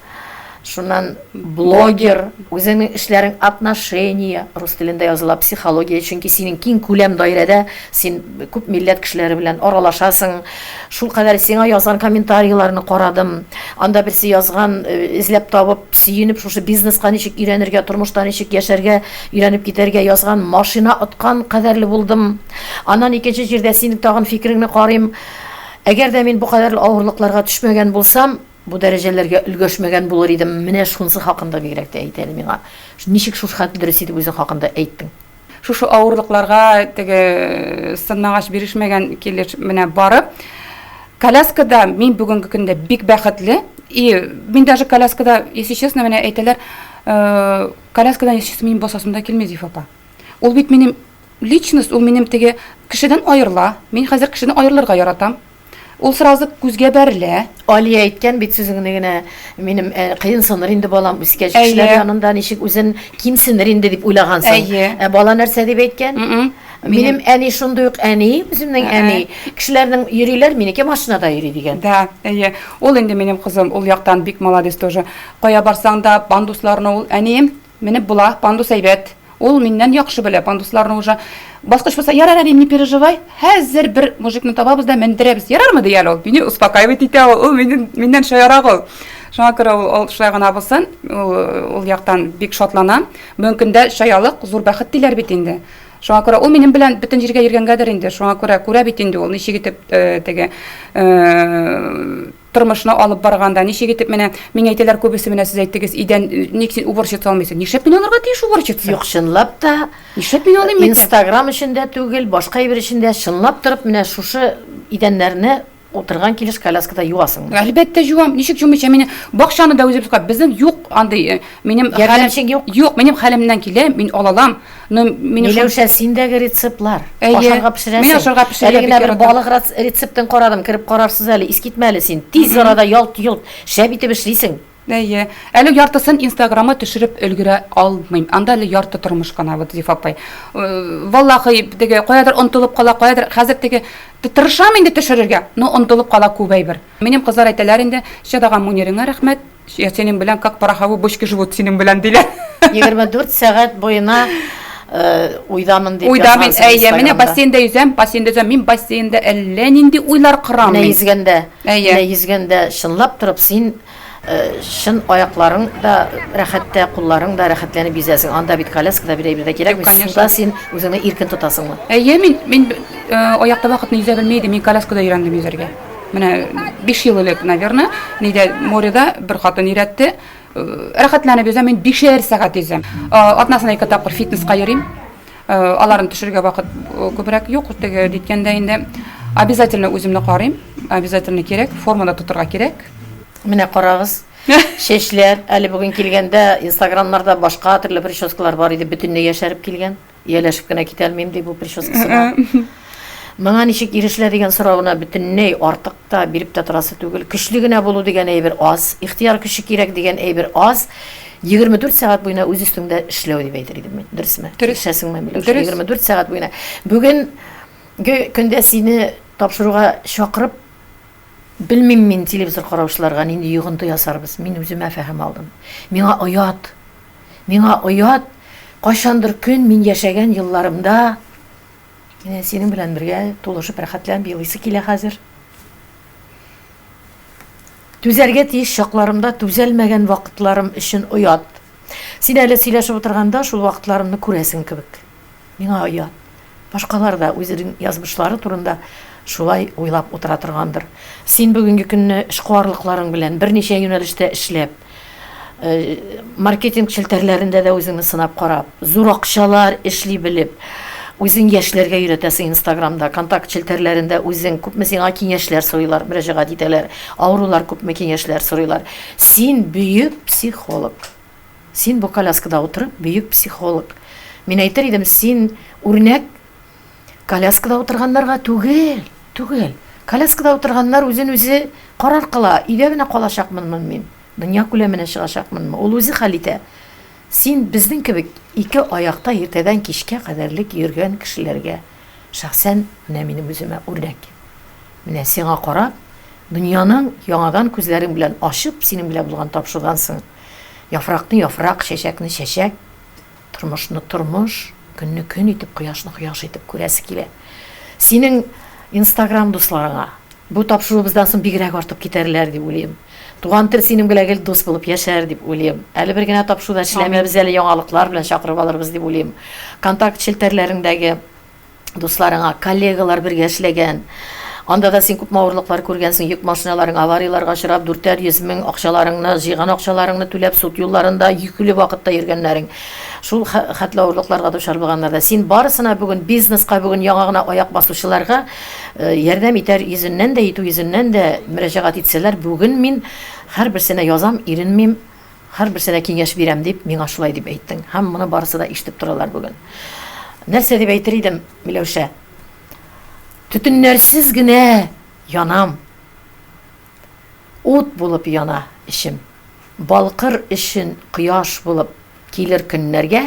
Шуннан блогер, үзеңнең эшләрең отношения, рус телендә языла психология, чөнки синең киң күләм даирәдә син күп милләт кешеләре белән аралашасың. Шулкадәр сиңа язган комментарийларны карадым. Анда берсе язган, эзләп табып, сөенеп, шушы бизнеска ничек өйрәнергә, тормышта ничек яшәргә, өйрәнеп китәргә язган, машина откан кадәрле булдым. Аннан икенче җирдә синең тагын фикереңне карыйм. Әгәр дә мин бу кадәрле авырлыкларга төшмәгән булсам, бу дәрәҗәләргә өлгәшмәгән булыр идем. Менә шунысы хакында бигрәк тә әйт әле миңа. Ничек шушы хәтле дөрес итеп үзең хакында әйттең? Шушы авырлыкларга теге сыннагач бирешмәгән килеш менә барып, коляскада мин бүгенге көндә бик бәхетле. И мин даже коляскада, если честно, менә әйтәләр, коляскадан, если честно, минем басасым да килми, Зифа апа. Ул бит минем личность, ул минем теге кешедән аерыла. Мин хәзер кешедән аерылырга яратам. Ул сразу күзгә бәрелә. Алия әйткән бит сүзеңне генә, минем кыенсыныр инде балам үскәч, кешеләр янында ничек үзен кимсенер инде дип уйлагансың. Әйе. Ә бала нәрсә дип әйткән? Минем әни шундый ук әни, үземнең әни. Кешеләрнең йөриләр, минеке машинада йөри дигән. Да, әйе. Ул инде минем кызым, ул яктан бик молодец тоже. Кая барсаң да, пандусларны ул, әнием, Менеп була, пандус әйбәт. Ул миннән яхшы белә, пандусларны уже. Баскыч булса, ярар, әнием, не переживай, хәзер бер мужикны табабыз да мендерәбез, ярармы, ди әле ул. Мине успокаивать итә ул, ул минем, миннән шаярак ул. Шуңа күрә ул, ул шулай гына булсын, ул, ул яктан бик шатланам. Бүгенге көндә чаялык зур бәхет диләр бит инде. Шуңа күрә ул минем белән бөтен җиргә йөргәнгәдер инде, шуңа күрә күрә бит инде ул, ничек итеп теге тормышны алып барганда, ничек итеп менә, миңа әйтәләр күбесе, менә сез әйттегез, идән, ник син уборщица алмыйсың? Нишләп мин алырга тиеш уборщица? Юк, чынлап та, Нишләп мин алыйм микән? Инстаграм өчен дә түгел, башка әйбер өчен дә, чынлап торып менә шушы идәннәрне утырган килеш коляскада юасыңмы? Әлбәттә юам. Ничек юмыйча? Мине бакчаны да үзебез карап. Безнең юк андый, минем хәлем Ярдәмчең юк? Юк, минем хәлемнән килә, мин ала алам. Но мине шул Миләүшә, синдәге рецептлар. Әйе. Ашарга пешерәсең. Мин ашарга пешерергә Әле бик генә бер яратам. балык рецептын карадым, кереп карарсыз әле, искитмәле син. Тиз арада ялт-йолт, шәп итеп эшлисең. Әйе. Әле яртысын Инстаграмга төшереп өлгерә алмыйм. Анда әле ярты тормыш кына, вот, Зифа апай. Валлахи, теге каядыр онытылып кала, каядыр хәзер теге тырышам инде төшерергә, но онытылып кала күп әйбер. Минем кызлар әйтәләр инде, чыдаган Муниреңә рәхмәт, синең белән как пороховой бочки живут синең белән, диләр. 24 сәгать буена э, уйдамын дип Уйда мин, язгансың әйе, менә Инстаграмда. бассейнда йөзәм, бассейнда йөзәм. Мин бассейнда әллә нинди уйлар корам Менә мин. йөзгәндә, Әйе. менә йөзгәндә чынлап торып син э, чын аякларың да рәхәттә, кулларың да рәхәтләнеп йөзәсең. Анда бит коляскада бер әйбер дә кирәкми. Конечно. Суда син үзеңне иркен тотасыңмы? Әйе, мин мин э, аякта вакытны йөзә белми идем, мин коляскада өйрәндем йөзәргә. Менә 5 ел элек, наверное, нидә мореда бер хатын өйрәтте. Э, рәхәтләнеп йөзәм, мин бишәр сәгать йөзәм. Э, атнасына ике тапкыр фитнеска йөрим. Э, аларын төшерергә вакыт күбрәк юк, теге диткәндә инде обязательно үземне карыйм, обязательно кирәк, формада тотырга кирәк. Менә карагыз, чәчләр, әле бүген килгәндә инстаграмнарда башка төрле прическалар бар иде, бөтенләй яшәреп килгән. Ияләшеп кенә китә алмыйм, ди бу прическасына. Моңа ничек ирешелә дигән соравына бөтенләй артык та биреп тә торасы түгел. Көчле генә булу дигән әйбер аз, ихтыяр көче кирәк дигән әйбер аз. 24 сәгать буена үз өстеңдә эшләү дип әйтер идем мин. Дөресме? Дөрес. Килешәсеңме, Миләүшә? Дөрес. 24 сәгать буена. Бүгенге көндә сине тапшыруга чакырып, белмим мин телевизор караучыларга нинди йогынты ясарбыз. Мин үземә фәһем алдым. Миңа оят. Миңа оят, кайчандыр көн мин яшәгән елларымда менә синең белән бергә тулышып рәхәтләнеп елыйсы килә хәзер. Түзәргә тиеш чакларымда түзәлмәгән вакытларым өчен оят. Син әле сөйләшеп утырганда шул вакытларымны күрәсең кебек. Миңа оят. Башкалар да үзенең язмышлары турында шулай уйлап утыра торгандыр. Син бүгенге көнне эшкуарлыкларың белән берничә юнәлештә эшләп, маркетинг челтәрләрендә дә үзеңне сынап карап, зур акчалар эшли белеп, үзең яшьләргә өйрәтәсең Инстаграмда, контакт челтәрләрендә үзең күпме сиңа киңәшләр сорыйлар, мөрәҗәгать итәләр, авырулар күпме киңәшләр сорыйлар. Син бөек психолог. Син бу коляскада утырып, бөек психолог. Мин әйтер идем, син үрнәк коляскада утырганнарга түгел, түгел. Коляскада утырганнар үзен үзе карар кыла, өйдә генә калачакмынмы мин, дөнья күләменә чыгачакмынмы, ул үзе хәл итә. Син безнең кебек ике аякта иртәдән кичкә кадәрлек йөргән кешеләргә, шәхсән менә минем үземә үрнәк. Менә сиңа карап, дөньяның яңадан күзләрең белән ачып, синең белән булган тапшырудан соң, Яфракны яфрак, чәчәкне чәчәк, тормышны тормыш, көнне көн итеп, кояшны кояш итеп күрәсе килә. Синең Инстаграм дусларыңа бу тапшыруыбыздан соң бигрәк артып китәрләр дип уйлыйм. Туган тел синең белән гел дус булып яшәр дип уйлыйм. Әле бер генә тапшыруда эшләмәбез әле, яңалыклар белән чакырып алырбыз дип уйлыйм. Контакт челтәрләреңдәге дусларыңа, коллегалар бергә эшләгән. Анда да син күпме авырлыклар күргәнсең, йөк машиналарың аварияләргә очрап, 400 мең акчаларыңны, җыйган акчаларыңны түләп, суд юлларында йөкле вакытта йөргәннәрең. Шул хәтле авырлыкларга дучар булганнар да. Син барысына бүген бизнеска бүген яңа гына аяк басучыларга э, ярдәм итәр йөзеннән дә, итү йөзеннән дә мөрәҗәгать итсәләр, бүген мин һәрберсенә язам, иренмим, Һәрберсенә киңәш бирәм дип, миңа шулай дип әйттең. Һәм моны барысы да ишетеп торалар бүген. Нәрсә дип әйтер идем, Миләүшә? Төтеннәрсез генә янам. Ут булып яна эчем. Балкыр өчен кояш булып килер көннәргә,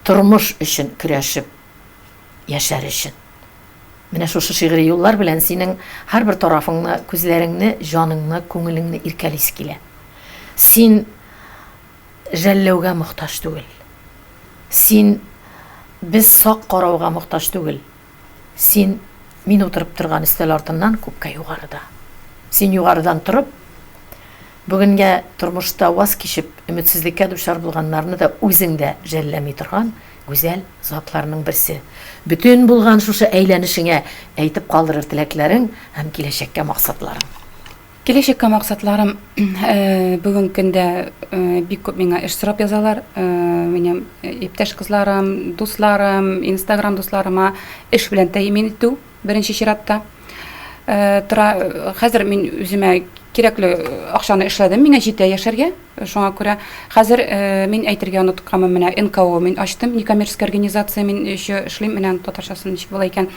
тормыш өчен көрәшеп яшәр өчен. Менә шушы шигъри юллар белән синең һәрбер тарафыңны, күзләреңне, җаныңны, күңелеңне иркәлисе килә. Син жәлләүгә мохтаҗ түгел. Син без сак карауга мохтаҗ түгел. Син мин утырып торган өстәл артыннан күпкә югарыда. Син югарыдан торып, бүгенгә тормышта ваз кичеп, өметсезлеккә дучар булганнарны да үзең дә жәлләми торган гүзәл затларның берсе. Бөтен булган шушы әйләнешеңә әйтеп калдырыр теләкләрең һәм киләчәккә максатларың. Киләчәккә максатларым, бүгенге көндә бик күп миңа эш сорап язалар. Минем иптәш кызларым, дусларым, Инстаграм дусларыма эш белән тәэмин итү беренче чиратта. Тора, хәзер мин үземә кирәкле акчаны эшләдем, миңа җитә яшәргә. Шуңа күрә хәзер мин әйтергә онытканмын, менә НКО мин ачтым, некоммерческая организация мин еще эшлим, менә татарчасы ничек була икән.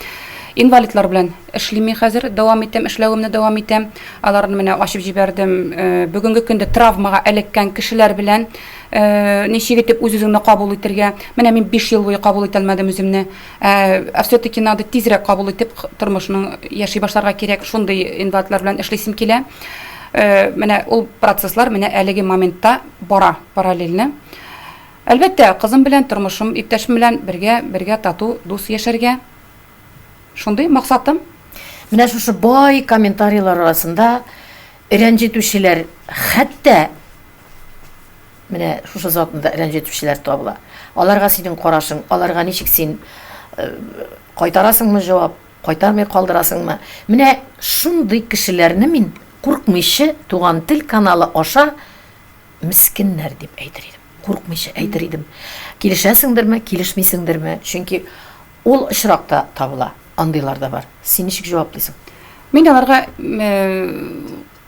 Инвалидлар белән эшлим мин хәзер, дәвам итәм, эшләвемне дәвам итәм. Аларны менә ачып җибәрдем. Бүгенге көндә травмага эләккән кешеләр белән ничек итеп үз-үзеңне кабул итергә. Менә мин 5 ел буе кабул итә алмадым үземне. Ә все-таки надо тизрәк кабул итеп тормышның яши башларга кирәк. Шундый инвалидлар белән эшлисем килә. Менә ул процесслар менә әлеге моментта бара параллельно. Әлбәттә, кызым белән, тормышым иптәшем белән бергә, бергә тату, дус яшәргә. Шундый максатым. Менә шушы бай комментарийлар арасында рәнҗетүчеләр, хәтта менә шушы затны да рәнҗетүчеләр табыла. Аларга синең карашың, аларга ничек син э, кайтарасыңмы җавап, кайтармый калдырасыңмы? Менә шундый кешеләрне мин куркмыйча Туган тел каналы аша мескеннәр дип әйтер идем. Куркмыйча әйтер идем. Килешәсеңдерме, килешмисеңдерме? Чөнки ул очракта табыла. Андыйлар да бар. Син ничек җаваплыйсың? Мин аларга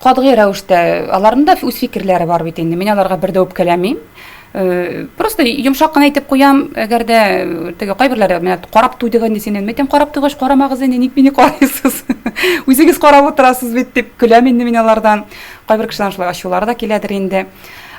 катгый рәвештә, аларның да үз фикерләре бар бит инде. Мин аларга бер дә үпкәләмим. Просто йомшак кына әйтеп куям, әгәр дә теге кайберләре менә карап туйдык инде синнән. Мин әйтәм, карап туйгач карамагыз инде, ник мине карыйсыз? Үзегез карап утырасыз бит дип көләм инде мин алардан. Кайбер кешеләрнең шулай ачулары да киләдер инде.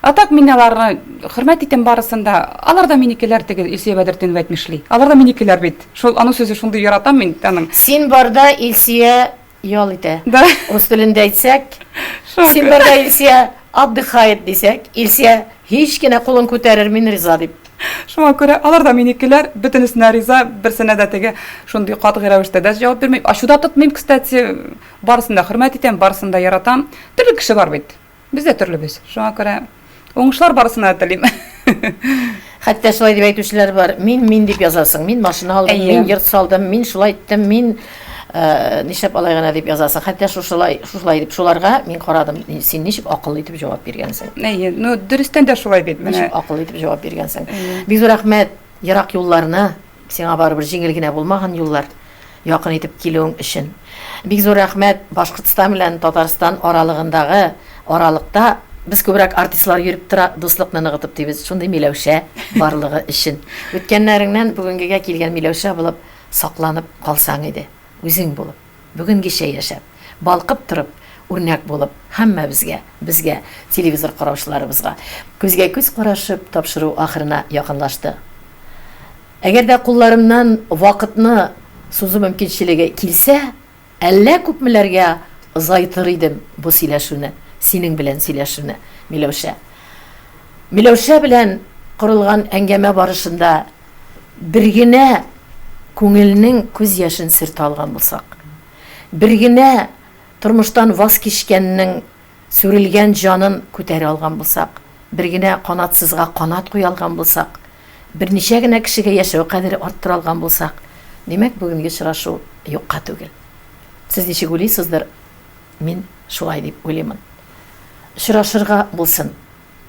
А так мин аларны хөрмәт итәм барысын да. Алар да минекеләр теге Илсөя Бәдертдинова әйтмешли. Алар да минекеләр бит. Шул аның сүзе шундый яратам мин аның. Син барда Илсөя ял итә. Да. Рус телендә әйтсәк, син барда Илсөя отдыхает дисәк, Илсөя һич кенә кулын күтәрер, мин риза дип. Шуңа күрә алар да минекеләр, бөтенесенә риза, берсенә дә теге шундый катгый рәвештә дә җавап бирмим. Ачу да тотмыйм, кстати. Барысын да хөрмәт итәм, барысын да яратам. Төрле кеше бар бит. Без дә төрлебез. Шуңа күрә уңышлар барысына да телим. Хәтта шулай дип әйтүчеләр бар. Мин, мин дип язасың. Мин машина алдым, Әйе. мин йорт салдым, мин шулай иттем, мин э, нишләп алай гына дип язасың. Хәтта шушылай, шушылай дип шуларга мин карадым. Син ничек акыллы итеп җавап биргәнсең? Әйе, ну дөрестән дә шулай бит. Менә. Ничек акыллы итеп җавап биргәнсең. Бик зур рәхмәт. Ерак юлларны, сиңа барыбер җиңел генә булмаган юллар. якын итеп килүең өчен. Бик зур рәхмәт Башкортстан белән Татарстан аралыгындагы аралыкта без күбрәк артистлар йөреп тора, дуслыкны ныгытып дибез. Шундый Миләүшә барлыгы өчен. Үткәннәреңнән бүгенгегә килгән Миләүшә булып сакланып калсаң иде. Үзең булып, бүгенгечә яшәп, балкып торып, үрнәк булып һәммәбезгә, безгә, телевизор караучыларыбызга. Күзгә-күз карашып тапшыру ахырына якынлашты. Әгәр дә кулларымнан вакытны сузу мөмкинчелеге килсә, әллә күпмеләргә озайтыр идем бу сөйләшүне, синең белән сөйләшүне, Миләүшә. Миләүшә белән корылган әңгәмә барышында бер генә күңелнең күз яшен сөртә алган булсак, бер генә тормыштан ваз кичкәннең сүрелгән җанын күтәрә алган булсак, бер генә канатсызга канат куя алган булсак, берничә генә кешегә яшәү кадере арттыра алган булсак, димәк, бүгенге очрашу юкка түгел. Сез ничек уйлыйсыздыр, мин шулай дип уйлыймын. Очрашырга булсын.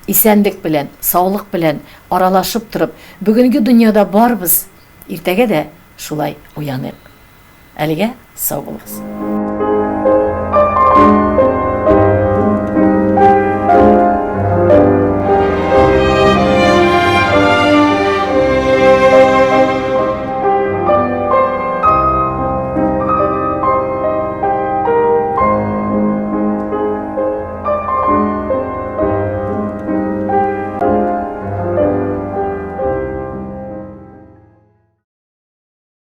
Исәнлек белән, саулык белән аралашып торып, бүгенге дөньяда барбыз, иртәгә дә шулай уяныйк. Әлегә сау булыгыз.